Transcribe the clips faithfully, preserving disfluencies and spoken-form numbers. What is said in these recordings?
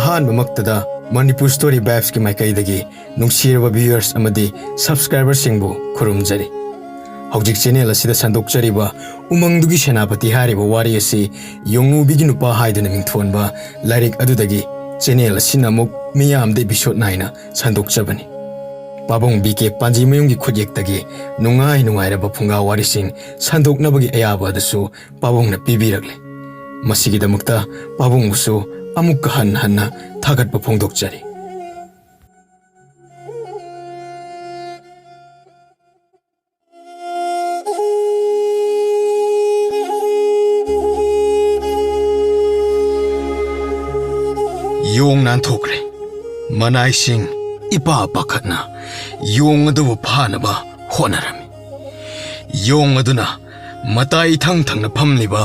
ꯑꯍꯥꯟꯕꯃꯛꯇꯗ Manipur story ꯚꯥꯏꯕꯁꯀꯤ ꯃꯥꯏꯀꯩꯗꯒꯤ ꯅꯨꯡꯁꯤꯔꯕ ꯚ꯭ꯌꯨꯋꯔꯁ ꯑꯃꯗꯤ ꯁꯕꯁꯀ꯭ꯔꯥꯏꯕꯔꯁꯤꯡꯕꯨ ꯈꯨꯔꯨꯝꯖꯔꯤ꯫ ꯍꯧꯖꯤꯛ ꯆꯦꯅꯦꯜ ꯑꯁꯤꯗ ꯁꯟꯗꯣꯛꯆꯔꯤꯕ ꯎꯃꯪꯗꯨꯒꯤ ꯁꯦꯅꯥꯄꯇꯤ ꯍꯥꯏꯔꯤꯕ ꯋꯥꯔꯤ ꯑꯁꯤ ꯌꯣꯡꯉꯨꯕꯤꯒꯤ ꯅꯨꯄꯥ ꯍꯥꯏꯗꯨꯅ ꯃꯤꯡꯊꯣꯟꯕ ꯂꯥꯏꯔꯤꯛ ꯑꯗꯨꯗꯒꯤ ꯆꯦꯅꯦꯜ ꯑꯁꯤꯅ ꯑꯃꯨꯛ ꯃꯤꯌꯥꯝꯗ ꯏꯄꯤꯁꯣꯗ ꯅꯥꯏꯅ ꯁꯟꯗꯣꯛꯆꯕꯅꯤ꯫ ꯄꯥꯕꯨꯡ ꯕꯤ ꯀꯦ ꯄꯥꯟꯖꯤꯃꯌꯨꯝꯒꯤ ꯈꯨꯠꯌꯦꯛꯇꯒꯤ ꯅꯨꯡꯉꯥꯏ ꯅꯨꯡꯉꯥꯏꯔꯕ ꯐꯨꯡꯒꯥ ꯋꯥꯔꯤꯁꯤꯡ ꯁꯟꯗꯣꯛꯅꯕꯒꯤ ꯑꯌꯥꯕ ꯑꯗꯨꯁꯨ ꯄꯥꯕꯨꯡꯅ ꯄꯤꯕꯤꯔꯛꯂꯦ꯫ ꯃꯁꯤꯒꯤꯗꯃꯛꯇ ꯄꯥꯕꯨꯡꯕꯨꯁꯨ ꯑꯃꯨꯛꯀ ꯍꯟꯅ ꯍꯟꯅ ꯊꯥꯒꯠꯄ ꯐꯣꯡꯗꯣꯛꯆꯔꯤ꯫ ꯌꯣꯡ ꯅꯥꯟꯊꯣꯛꯈ꯭ꯔꯦ꯫ ꯃꯅꯥꯏꯁꯤꯡ ꯏꯄꯥ ꯄꯥꯈꯠꯅ ꯌꯣꯡ ꯑꯗꯨꯕꯨ ꯐꯥꯅꯕ ꯍꯣꯠꯅꯔꯝꯃꯤ꯫ ꯌꯣꯡ ꯑꯗꯨꯅ ꯃꯇꯥꯏ ꯏꯊꯪ ꯊꯪꯅ ꯐꯝꯂꯤꯕ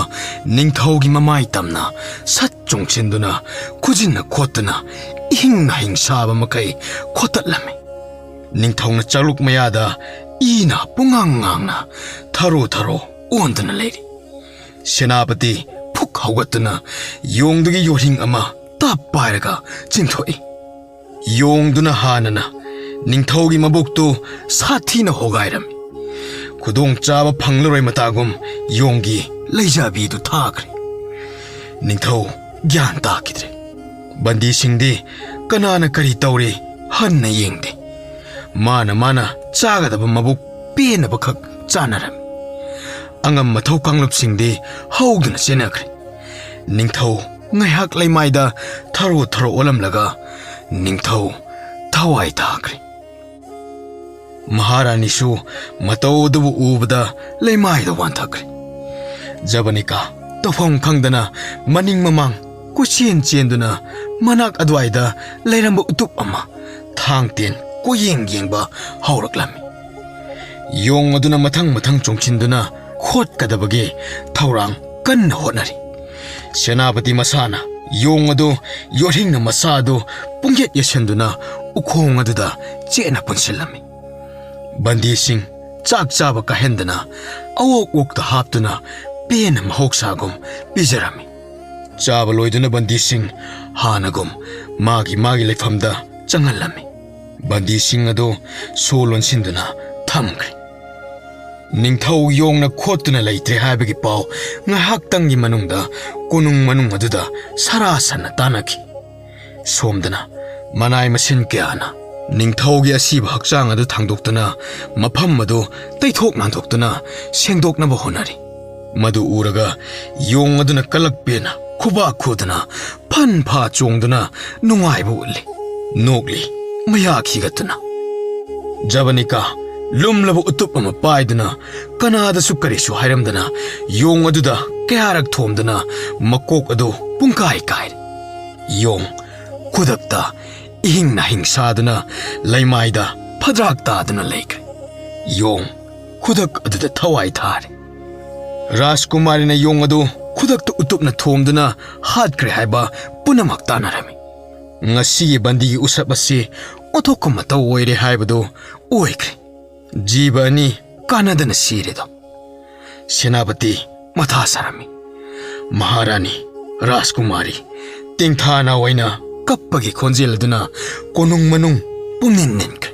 ꯅꯤꯡꯊꯧꯒꯤ ꯃꯃꯥꯏ ꯇꯝꯅ ꯁꯠ ꯆꯣꯡꯁꯤꯟꯗꯨꯅ ꯈꯨꯖꯤꯟꯅ ꯈꯣꯠꯇꯨꯅ ꯏꯍꯤꯡ ꯅꯥꯍꯤꯡ ꯁꯥꯕ ꯃꯈꯩ ꯈꯣꯠꯇꯠꯂꯝꯃꯤ꯫ ꯅꯤꯡꯊꯧꯅ ꯆꯥꯛꯂꯨꯛ ꯃꯌꯥꯗ ꯏꯅ ꯄꯨꯡꯉꯥꯡ ꯉꯥꯡꯅ ꯊꯔꯣ ꯊꯔꯣ ꯑꯣꯟꯗꯨꯅ ꯂꯩꯔꯤ꯫ ꯁꯦꯅꯥꯄꯇꯤ ꯐꯨꯛ ꯍꯧꯒꯠꯇꯨꯅ ꯌꯣꯡꯗꯨꯒꯤ ꯌꯣꯠꯍꯤꯡ ꯑꯃ ꯇꯞ ꯄꯥꯏꯔꯒ ꯆꯤꯡꯊꯣꯛꯏ꯫ ꯌꯣꯡꯗꯨꯅ ꯍꯥꯟꯅꯅ ꯅꯤꯡꯊꯧꯒꯤ ꯃꯕꯨꯛꯇꯨ ꯁꯥꯊꯤꯅ ꯍꯣꯒꯥꯏꯔꯝꯃꯤ꯫ ꯈꯨꯗꯣꯡꯆꯥꯕ ꯐꯪꯂꯔꯣꯏ ꯃꯇꯥꯒꯨꯝ ꯌꯣꯡꯒꯤ ꯂꯩꯖꯕꯤꯗꯨ ꯊꯥꯈ꯭ꯔꯦ꯫ ꯅꯤꯡꯊꯧ ꯒ꯭ꯌꯥꯟ ꯇꯥꯈꯤꯗ꯭ꯔꯦ꯫ ꯕꯟꯗꯤꯁꯤꯡꯗꯤ ꯀꯅꯥꯅ ꯀꯔꯤ ꯇꯧꯔꯤ ꯍꯟꯅ ꯌꯦꯡꯗꯦ꯫ ꯃꯥꯅ ꯃꯥꯅ ꯆꯥꯒꯗꯕ ꯃꯕꯨꯛ ꯄꯦꯟꯅꯕꯈꯛ ꯆꯥꯅꯔꯝꯃꯤ꯫ ꯑꯉꯝ ꯑꯊꯧ ꯀꯥꯡꯂꯨꯞꯁꯤꯡꯗꯤ ꯍꯧꯗꯨꯅ ꯆꯦꯟꯅꯈ꯭ꯔꯦ꯫ ꯅꯤꯡꯊꯧ ꯉꯥꯏꯍꯥꯛ ꯂꯩꯃꯥꯏꯗ ꯊꯔꯣ ꯊꯔꯣ ꯑꯣꯜꯂꯝꯂꯒ ꯅꯤꯡꯊꯧ ꯊꯋꯥꯏ ꯇꯥꯈ꯭ꯔꯦ꯫ ꯃꯍꯥꯔꯥꯅꯤꯁꯨ ꯃꯇꯧ ꯑꯗꯨꯕꯨ ꯎꯕꯗ ꯂꯩꯃꯥꯏꯗ ꯋꯥꯟꯊꯈ꯭ꯔꯦ꯫ ꯖꯕꯅꯤꯀꯥ ꯇꯧꯐꯝ ꯈꯪꯗꯅ ꯃꯅꯤꯡ ꯃꯃꯥꯡ ꯀꯣꯏꯆꯦꯟ ꯆꯦꯟꯗꯨꯅ ꯃꯅꯥꯛ ꯑꯗꯨꯋꯥꯏꯗ ꯂꯩꯔꯝꯕ ꯎꯇꯨꯞ ꯑꯃ ꯊꯥꯡ ꯇꯦꯟ ꯀꯣꯏꯌꯦꯡ ꯌꯦꯡꯕ ꯍꯧꯔꯛꯂꯝꯃꯤ꯫ ꯌꯣꯡ ꯑꯗꯨꯅ ꯃꯊꯪ ꯃꯊꯪ ꯆꯣꯡꯁꯤꯟꯗꯨꯅ ꯈꯣꯠꯀꯗꯕꯒꯤ ꯊꯧꯔꯥꯡ ꯀꯟꯅ ꯍꯣꯠꯅꯔꯤ꯫ ꯁꯦꯅꯥꯄꯇꯤ ꯃꯁꯥꯅ ꯌꯣꯡ ꯑꯗꯨ ꯌꯣꯠꯍꯤꯡꯅ ꯃꯁꯥ ꯑꯗꯨ ꯄꯨꯡꯌꯦꯠ ꯌꯦꯠꯁꯤꯟꯗꯨꯅ ꯎꯈꯣꯡ ꯑꯗꯨꯗ ꯆꯦꯠꯅ ꯄꯨꯟꯁꯤꯜꯂꯝꯃꯤ꯫ ꯕꯟꯗꯤꯁꯤꯡ ꯆꯥꯛ ꯆꯥꯕ ꯀꯥꯏꯍꯟꯗꯅ ꯑꯋꯣꯛ ꯑꯣꯛꯇ ꯍꯥꯞꯇꯨꯅ ꯄꯦꯟꯅ ꯃꯍꯧꯁꯥꯒꯨꯝ ꯄꯤꯖꯔꯝꯃꯤ꯫ ꯆꯥꯕ ꯂꯣꯏꯗꯨꯅ ꯕꯟꯗꯤꯁꯤꯡ ꯍꯥꯟꯅꯒꯨꯝ ꯃꯥꯒꯤ ꯃꯥꯒꯤ ꯂꯩꯐꯝꯗ ꯆꯪꯍꯜꯂꯝꯃꯤ꯫ ꯕꯟꯗꯤꯁꯤꯡ ꯑꯗꯨ ꯁꯣ ꯂꯣꯟꯁꯤꯟꯗꯨꯅ ꯊꯝꯈ꯭ꯔꯦ꯫ ꯅꯤꯡꯊꯧ ꯌꯣꯡꯅ ꯈꯣꯠꯇꯨꯅ ꯂꯩꯇ꯭ꯔꯦ ꯍꯥꯏꯕꯒꯤ ꯄꯥꯎ ꯉꯥꯏꯍꯥꯛꯇꯪꯒꯤ ꯃꯅꯨꯡꯗ ꯀꯣꯅꯨꯡ ꯃꯅꯨꯡ ꯑꯗꯨꯗ ꯁꯔꯥ ꯁꯟꯅ ꯇꯥꯟꯅꯈꯤ꯫ ꯁꯣꯝꯗꯅ ꯃꯅꯥꯏ ꯃꯁꯤꯟ ꯀꯌꯥꯅ ꯅꯤꯡꯊꯧꯒꯤ ꯑꯁꯤꯕ ꯍꯛꯆꯥꯡ ꯑꯗꯨ ꯊꯥꯡꯗꯣꯛꯇꯨꯅ ꯃꯐꯝ ꯑꯗꯨ ꯇꯩꯊꯣꯛ ꯅꯥꯟꯊꯣꯛꯇꯨꯅ ꯁꯦꯡꯗꯣꯛꯅꯕ ꯍꯣꯠꯅꯔꯤ꯫ ꯃꯗꯨ ꯎꯔꯒ ꯌꯣꯡ ꯑꯗꯨꯅ ꯀꯂꯛꯄꯦꯅ ꯈꯨꯕꯥꯛ ꯈꯨꯗꯨꯅ ꯐꯟ ꯐꯥ ꯆꯣꯡꯗꯨꯅ ꯅꯨꯡꯉꯥꯏꯕ ꯎꯠꯂꯤ, ꯅꯣꯛꯂꯤ, ꯃꯌꯥ ꯈꯤꯒꯠꯇꯨꯅ꯫ ꯖꯕꯅꯤꯀꯥ ꯂꯨꯝꯂꯕ ꯎꯇꯨꯞ ꯑꯃ ꯄꯥꯏꯗꯨꯅ ꯀꯅꯥꯗꯁꯨ ꯀꯔꯤꯁꯨ ꯍꯥꯏꯔꯝꯗꯅ ꯌꯣꯡ ꯑꯗꯨꯗ ꯀꯌꯥꯔꯛ ꯊꯣꯝꯗꯨꯅ ꯃꯀꯣꯛ ꯑꯗꯨ ꯄꯨꯡꯀꯥꯏ ꯀꯥꯏꯔꯦ꯫ ꯌꯣꯡ ꯈꯨꯗꯛꯇ ꯏꯍꯤꯡ ꯅꯥꯍꯤꯡ ꯁꯥꯗꯨꯅ ꯂꯩꯃꯥꯏꯗ ꯐꯗ꯭ꯔꯥꯛ ꯇꯥꯗꯨꯅ ꯂꯩꯈ꯭ꯔꯦ꯫ ꯌꯣꯡ ꯈꯨꯗꯛ ꯑꯗꯨꯗ ꯊꯋꯥꯏ ꯊꯥꯔꯦ꯫ ꯔꯥꯖꯀꯨꯃꯥꯔꯤꯅ ꯌꯣꯡ ꯑꯗꯨ ꯈꯨꯗꯛꯇ ꯎꯇꯨꯞꯅ ꯊꯣꯝꯗꯨꯅ ꯍꯥꯠꯈ꯭ꯔꯦ ꯍꯥꯏꯕ ꯄꯨꯝꯅꯃꯛ ꯇꯥꯟꯅꯔꯝꯃꯤ꯫ ꯉꯁꯤꯒꯤ ꯕꯟꯗꯤꯒꯤ ꯎꯁꯞ ꯑꯁꯤ ꯑꯣꯟꯊꯣꯛꯄ ꯃꯇꯧ ꯑꯣꯏꯔꯦ ꯍꯥꯏꯕꯗꯨ ꯑꯣꯏꯈ꯭ꯔꯦ꯫ ꯖꯤꯕ ꯑꯅꯤ ꯀꯥꯟꯅꯗꯅ ꯁꯤꯔꯦꯗꯣ꯫ ꯁꯦꯅꯥꯄꯇꯤ ꯃꯊꯥ ꯁꯥꯔꯝꯃꯤ꯫ ꯃꯍꯥꯔꯥꯅꯤ, ꯔꯥꯖꯀꯨꯃꯥꯔꯤ ꯇꯦꯡꯊꯥ ꯅꯥꯑꯣꯏꯅ ꯀꯞꯄꯒꯤ ꯈꯣꯟꯖꯦꯜ ꯑꯗꯨꯅ ꯀꯣꯅꯨꯡ ꯃꯅꯨꯡ ꯄꯨꯝꯅꯤꯟ ꯅꯤꯟꯈ꯭ꯔꯦ꯫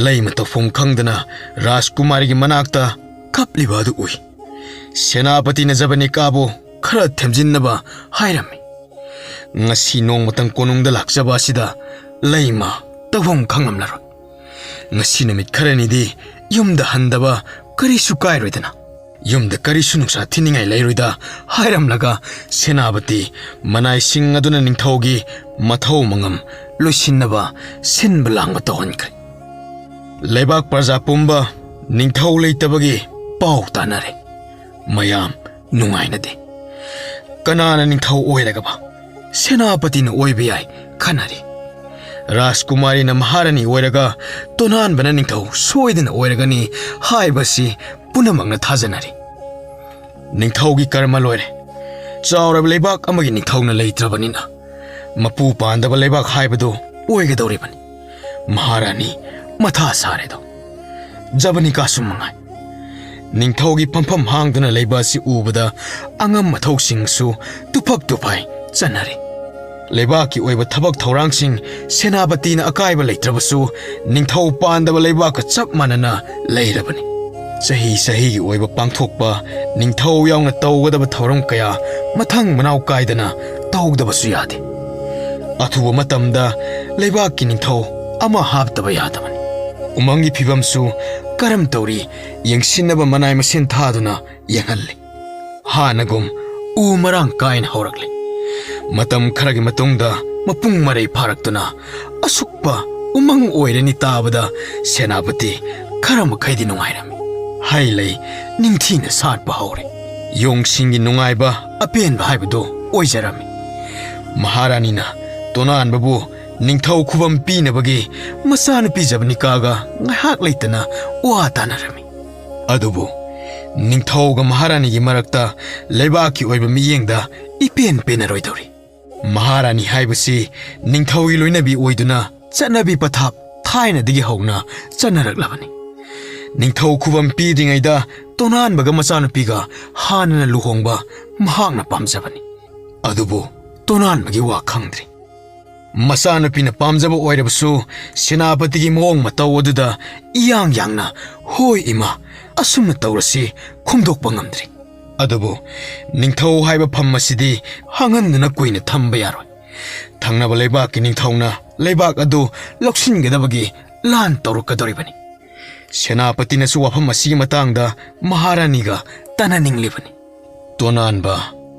ꯂꯩꯃ ꯇꯧꯐꯝ ꯈꯪꯗꯅ ꯔꯥꯖꯀꯨꯃꯥꯔꯤꯒꯤ ꯃꯅꯥꯛꯇ ꯀꯞꯂꯤꯕ ꯑꯗꯨ ꯎꯏ꯫ ꯁꯦꯅꯥꯄꯇꯤꯅ ꯖꯕꯅꯤꯀꯥꯕꯨ ꯈꯔ ꯊꯦꯝꯖꯤꯟꯅꯕ ꯍꯥꯏꯔꯝꯃꯤ꯫ ꯉꯁꯤ ꯅꯣꯡꯃꯇꯪ ꯀꯣꯅꯨꯡꯗ ꯂꯥꯛꯆꯕ ꯑꯁꯤꯗ ꯂꯩꯃ ꯇꯧꯐꯝ ꯈꯪꯂꯝꯂꯔꯣꯏ꯫ ꯉꯁꯤ ꯅꯨꯃꯤꯠ ꯈꯔꯅꯤꯗꯤ ꯌꯨꯝꯗ ꯍꯟꯗꯕ ꯀꯔꯤꯁꯨ ꯀꯥꯏꯔꯣꯏꯗꯅ, ꯌꯨꯝꯗ ꯀꯔꯤꯁꯨ ꯅꯨꯡꯁꯥ ꯊꯤꯅꯤꯡꯉꯥꯏ ꯂꯩꯔꯣꯏꯗ ꯍꯥꯏꯔꯝꯂꯒ ꯁꯦꯅꯥꯄꯇꯤ ꯃꯅꯥꯏꯁꯤꯡ ꯑꯗꯨꯅ ꯅꯤꯡꯊꯧꯒꯤ ꯃꯊꯧ ꯃꯉꯝ ꯂꯣꯏꯁꯤꯟꯅꯕ ꯁꯤꯟꯕ ꯂꯥꯡꯕ ꯇꯧꯍꯟꯈ꯭ꯔꯦ꯫ ꯂꯩꯕꯥꯛ ꯄ꯭ꯔꯖꯥ ꯄꯨꯝꯕ ꯅꯤꯡꯊꯧ ꯂꯩꯇꯕꯒꯤ ꯄꯥꯎ ꯇꯥꯅꯔꯦ꯫ ꯃꯌꯥꯝ ꯅꯨꯡꯉꯥꯏꯅꯗꯦ꯫ ꯀꯅꯥꯅ ꯅꯤꯡꯊꯧ ꯑꯣꯏꯔꯒꯕ ꯁꯦꯅꯥꯄꯇꯤꯅ ꯑꯣꯏꯕ ꯌꯥꯏ ꯈꯟꯅꯔꯤ꯫ ꯔꯥꯖꯀꯨꯃꯥꯔꯤꯅ ꯃꯍꯥꯔꯥꯅꯤ ꯑꯣꯏꯔꯒ ꯇꯣꯅꯥꯟꯕꯅ ꯅꯤꯡꯊꯧ ꯁꯣꯏꯗꯅ ꯑꯣꯏꯔꯒꯅꯤ ꯍꯥꯏꯕꯁꯤ ꯄꯨꯝꯅꯃꯛꯅ ꯊꯥꯖꯅꯔꯤ꯫ ꯅꯤꯡꯊꯧꯒꯤ ꯀꯔꯃ ꯂꯣꯏꯔꯦ꯫ ꯆꯥꯎꯔꯕ ꯂꯩꯕꯥꯛ ꯑꯃꯒꯤ ꯅꯤꯡꯊꯧꯅ ꯂꯩꯇ꯭ꯔꯕꯅꯤꯅ ꯃꯄꯨ ꯄꯥꯟꯗꯕ ꯂꯩꯕꯥꯛ ꯍꯥꯏꯕꯗꯨ ꯑꯣꯏꯒꯗꯧꯔꯤꯕꯅꯤ꯫ ꯃꯍꯥꯔꯥꯅꯤ ꯃꯊꯥ ꯁꯥꯔꯦꯗꯣ꯫ ꯖꯕꯅꯤꯀꯥꯁꯨ ꯃꯉꯥꯏ꯫ ꯅꯤꯡꯊꯧꯒꯤ ꯐꯝꯐꯝ ꯍꯥꯡꯗꯨꯅ ꯂꯩꯕ ꯑꯁꯤ ꯎꯕꯗ ꯑꯉꯝ ꯑꯊꯧꯁꯤꯡꯁꯨ ꯇꯨꯐꯛ ꯇꯨꯐꯥꯏ ꯆꯠꯅꯔꯤ꯫ ꯂꯩꯕꯥꯛꯀꯤ ꯑꯣꯏꯕ ꯊꯕꯛ ꯊꯧꯔꯥꯡꯁꯤꯡ ꯁꯦꯅꯥꯄꯇꯤꯅ ꯑꯀꯥꯏꯕ ꯂꯩꯇ꯭ꯔꯕꯁꯨ, ꯅꯤꯡꯊꯧ ꯄꯥꯟꯗꯕ ꯂꯩꯕꯥꯛꯀ ꯆꯞ ꯃꯥꯟꯅꯅ ꯂꯩꯔꯕꯅꯤ꯫ ꯆꯍꯤ ꯆꯍꯤꯒꯤ ꯑꯣꯏꯕ ꯄꯥꯡꯊꯣꯛꯄ ꯅꯤꯡꯊꯧ ꯌꯥꯎꯅ ꯇꯧꯒꯗꯕ ꯊꯧꯔꯝ ꯀꯌꯥ ꯃꯊꯪ ꯃꯅꯥꯎ ꯀꯥꯏꯗꯅ ꯇꯧꯗꯕꯁꯨ ꯌꯥꯗꯦ꯫ ꯑꯊꯨꯕ ꯃꯇꯝꯗ ꯂꯩꯕꯥꯛꯀꯤ ꯅꯤꯡꯊꯧ ꯑꯃ ꯍꯥꯞꯇꯕ ꯌꯥꯗꯕꯅꯤ꯫ ꯎꯃꯪꯒꯤ ꯐꯤꯕꯝꯁꯨ ꯀꯔꯝ ꯇꯧꯔꯤ ꯌꯦꯡꯁꯤꯟꯅꯕ ꯃꯅꯥꯏ ꯃꯁꯤꯟ ꯊꯥꯗꯨꯅ ꯌꯦꯡꯍꯜꯂꯤ꯫ ꯍꯥꯟꯅꯒꯨꯝ ꯎ ꯃꯔꯥꯡ ꯀꯥꯏꯅ ꯍꯧꯔꯛꯂꯤ꯫ ꯃꯇꯝ ꯈꯔꯒꯤ ꯃꯇꯨꯡꯗ ꯃꯄꯨꯡ ꯃꯔꯩ ꯐꯥꯔꯛꯇꯨꯅ ꯑꯁꯨꯛꯄ ꯎꯃꯪ ꯑꯣꯏꯔꯅꯤ ꯇꯥꯕꯗ ꯁꯦꯅꯥꯄꯇꯤ ꯈꯔ ꯃꯈꯩꯗꯤ ꯅꯨꯡꯉꯥꯏꯔꯝꯃꯤ꯫ ꯍꯩ ꯂꯩ ꯅꯤꯡꯊꯤꯅ ꯁꯥꯠꯄ ꯍꯧꯔꯦ꯫ ꯌꯣꯡꯁꯤꯡꯒꯤ ꯅꯨꯡꯉꯥꯏꯕ ꯑꯄꯦꯟꯕ ꯍꯥꯏꯕꯗꯨ ꯑꯣꯏꯖꯔꯝꯃꯤ꯫ ꯃꯍꯥꯔꯥꯅꯤꯅ ꯇꯣꯅꯥꯟꯕꯕꯨ ꯅꯤꯡꯊꯧ ꯈꯨꯕꯝ ꯄꯤꯅꯕꯒꯤ ꯃꯆꯥꯅꯨꯄꯤ ꯖꯕꯅꯤꯀꯥꯒ ꯉꯥꯏꯍꯥꯛ ꯂꯩꯇꯅ ꯋꯥ ꯇꯥꯅꯔꯝꯃꯤ꯫ ꯑꯗꯨꯕꯨ ꯅꯤꯡꯊꯧꯒ ꯃꯍꯥꯔꯥꯅꯤꯒꯤ ꯃꯔꯛꯇ ꯂꯩꯕꯥꯛꯀꯤ ꯑꯣꯏꯕ ꯃꯤꯠꯌꯦꯡꯗ ꯏꯄꯦꯟ ꯄꯦꯟꯅꯔꯣꯏꯗꯧꯔꯤ꯫ ꯃꯍꯥꯔꯥꯅꯤ ꯍꯥꯏꯕꯁꯤ ꯅꯤꯡꯊꯧꯒꯤ ꯂꯣꯏꯅꯕꯤ ꯑꯣꯏꯗꯨꯅ ꯆꯠꯅꯕꯤ ꯄꯊꯥꯞ ꯊꯥꯏꯅꯗꯒꯤ ꯍꯧꯅ ꯆꯠꯅꯔꯛꯂꯕꯅꯤ꯫ ꯅꯤꯡꯊꯧ ꯈꯨꯕꯝ ꯄꯤꯗ꯭ꯔꯤꯉꯩꯗ ꯇꯣꯅꯥꯟꯕꯒ ꯃꯆꯥꯅꯨꯄꯤꯒ ꯍꯥꯟꯅꯅ ꯂꯨꯍꯣꯡꯕ ꯃꯍꯥꯛꯅ ꯄꯥꯝꯖꯕꯅꯤ꯫ ꯑꯗꯨꯕꯨ ꯇꯣꯅꯥꯟꯕꯒꯤ ꯋꯥ ꯈꯪꯗ꯭ꯔꯤ꯫ ꯃꯆꯥꯅꯨꯄꯤꯅ ꯄꯥꯝꯖꯕ ꯑꯣꯏꯔꯕꯁꯨ ꯁꯦꯅꯥꯄꯇꯤꯒꯤ ꯃꯑꯣꯡ ꯃꯇꯧ ꯑꯗꯨꯗ ꯏꯌꯥꯡ ꯌꯥꯡꯅ "ꯍꯣꯏ ꯏꯃꯥ, ꯑꯁꯨꯝꯅ ꯇꯧꯔꯁꯤ" ꯈꯨꯝꯗꯣꯛꯄ ꯉꯝꯗ꯭ꯔꯤ꯫ ꯑꯗꯨꯕꯨ ꯅꯤꯡꯊꯧ ꯍꯥꯏꯕ ꯐꯝ ꯑꯁꯤꯗꯤ ꯍꯥꯡꯍꯟꯗꯨꯅ ꯀꯨꯏꯅ ꯊꯝꯕ ꯌꯥꯔꯣꯏ꯫ ꯊꯪꯅꯕ ꯂꯩꯕꯥꯛꯀꯤ ꯅꯤꯡꯊꯧꯅ ꯂꯩꯕꯥꯛ ꯑꯗꯨ ꯂꯧꯁꯤꯟꯒꯗꯕꯒꯤ ꯂꯥꯟ ꯇꯧꯔꯛꯀꯗꯧꯔꯤꯕꯅꯤ꯫ ꯁꯦꯅꯥꯄꯇꯤꯅꯁꯨ ꯋꯥꯐꯝ ꯑꯁꯤꯒꯤ ꯃꯇꯥꯡꯗ ꯃꯍꯥꯔꯥꯅꯤꯒ ꯇꯥꯟꯅꯅꯤꯡꯂꯤꯕꯅꯤ꯫ ꯇꯣꯅꯥꯟꯕ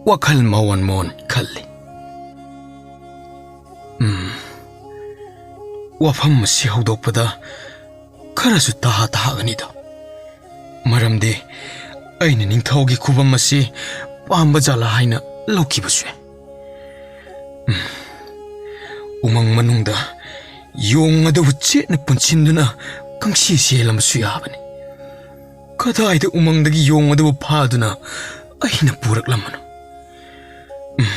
ꯋꯥꯈꯜ ꯃꯑꯣꯟ ꯃꯑꯣꯟ ꯈꯜꯂꯤ꯫ ꯎꯝ, ꯋꯥꯐꯝ ꯑꯁꯤ ꯍꯧꯗꯣꯛꯄꯗ ꯈꯔꯁꯨ ꯇꯍꯥ ꯇꯍꯥꯒꯅꯤꯗꯣ꯫ ꯃꯔꯝꯗꯤ ꯑꯩꯅ ꯅꯤꯡꯊꯧꯒꯤ ꯈꯨꯕꯝ ꯑꯁꯤ ꯄꯥꯝꯕ ꯖꯥꯠꯂꯥ ꯍꯥꯏꯅ ꯂꯧꯈꯤꯕꯁꯨ ꯌꯥꯏ꯫ ꯎꯝ, ꯎꯃꯪ ꯃꯅꯨꯡꯗ ꯌꯣꯡ ꯑꯗꯨꯕꯨ ꯆꯦꯠꯅ ꯄꯨꯟꯁꯤꯟꯗꯨꯅ ꯀꯪꯁꯤ ꯁꯤꯍꯜꯂꯝꯕꯁꯨ ꯌꯥꯕꯅꯤ꯫ ꯀꯗꯥꯏꯗ ꯎꯃꯪꯗꯒꯤ ꯌꯣꯡ ꯑꯗꯨꯕꯨ ꯐꯥꯗꯨꯅ ꯑꯩꯅ ꯄꯨꯔꯛꯂꯝꯕꯅꯣ? ꯎꯝ,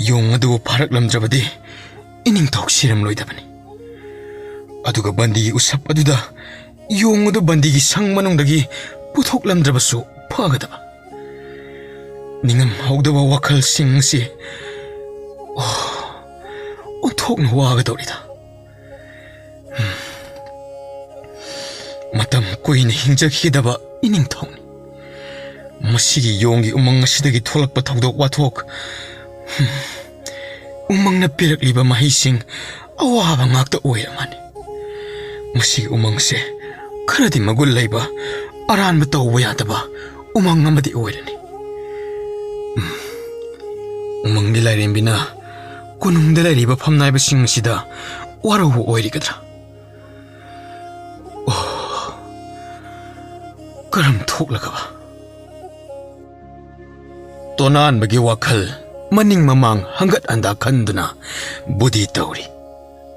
ꯌꯣꯡ ꯑꯗꯨꯕꯨ ꯐꯥꯔꯛꯂꯝꯗ꯭ꯔꯕꯗꯤ ꯏꯅꯤꯡꯊꯧ ꯁꯤꯔꯝꯂꯣꯏꯗꯕꯅꯤ꯫ ꯑꯗꯨꯒ ꯕꯟꯗꯤꯒꯤ ꯎꯁꯞ ꯑꯗꯨꯗ ꯌꯣꯡ ꯑꯗꯨ ꯕꯟꯗꯤꯒꯤ ꯁꯪ ꯃꯅꯨꯡꯗꯒꯤ ꯄꯨꯊꯣꯛꯂꯝꯗ꯭ꯔꯕꯁꯨ ꯐꯒꯗꯕ꯫ ꯅꯤꯡꯉꯝꯍꯧꯗꯕ ꯋꯥꯈꯜꯁꯤꯡ ꯑꯁꯤ, ꯑꯣ, ꯑꯣꯟꯊꯣꯛꯅ ꯋꯥꯒꯗꯧꯔꯤꯗ꯫ ꯃꯇꯝ ꯀꯨꯏꯅ ꯍꯤꯡꯖꯈꯤꯗꯕ ꯏꯅꯤꯡꯊꯧꯅꯤ꯫ ꯃꯁꯤꯒꯤ ꯌꯣꯡꯒꯤ ꯎꯃꯪ ꯑꯁꯤꯗꯒꯤ ꯊꯣꯛꯂꯛꯄ ꯊꯧꯗꯣꯛ ꯋꯥꯊꯣꯛ, ꯎꯃꯪꯅ ꯄꯤꯔꯛꯂꯤꯕ ꯃꯍꯩꯁꯤꯡ, ꯑꯋꯥꯕ ꯉꯥꯛꯇ ꯑꯣꯏꯔꯝꯃꯅꯤ꯫ ꯃꯁꯤꯒꯤ ꯎꯃꯪꯁꯦ ꯈꯔꯗꯤ ꯃꯒꯨꯟ ꯂꯩꯕ, ꯑꯔꯥꯟꯕ ꯇꯧꯕ ꯌꯥꯗꯕ ꯎꯃꯪ ꯑꯃꯗꯤ ꯑꯣꯏꯔꯅꯤ꯫ ꯎꯝ, ꯎꯃꯪꯒꯤ ꯂꯥꯏꯔꯦꯝꯕꯤꯅ ꯀꯣꯅꯨꯡꯗ ꯂꯩꯔꯤꯕ ꯐꯝꯅꯥꯏꯕꯁꯤꯡ ꯑꯁꯤꯗ ꯋꯥꯔꯧꯕ ꯑꯣꯏꯔꯤꯒꯗ꯭ꯔꯥ? ꯑꯣ, ꯀꯔꯝ ꯊꯣꯛꯂꯒꯕ? ꯇꯣꯅꯥꯟꯕꯒꯤ ꯋꯥꯈꯜ ꯃꯅꯤꯡ ꯃꯃꯥꯡ ꯍꯪꯒꯠ ꯍꯟꯗꯥ ꯈꯟꯗꯨꯅ ꯕꯨꯙꯤ ꯇꯧꯔꯤ꯫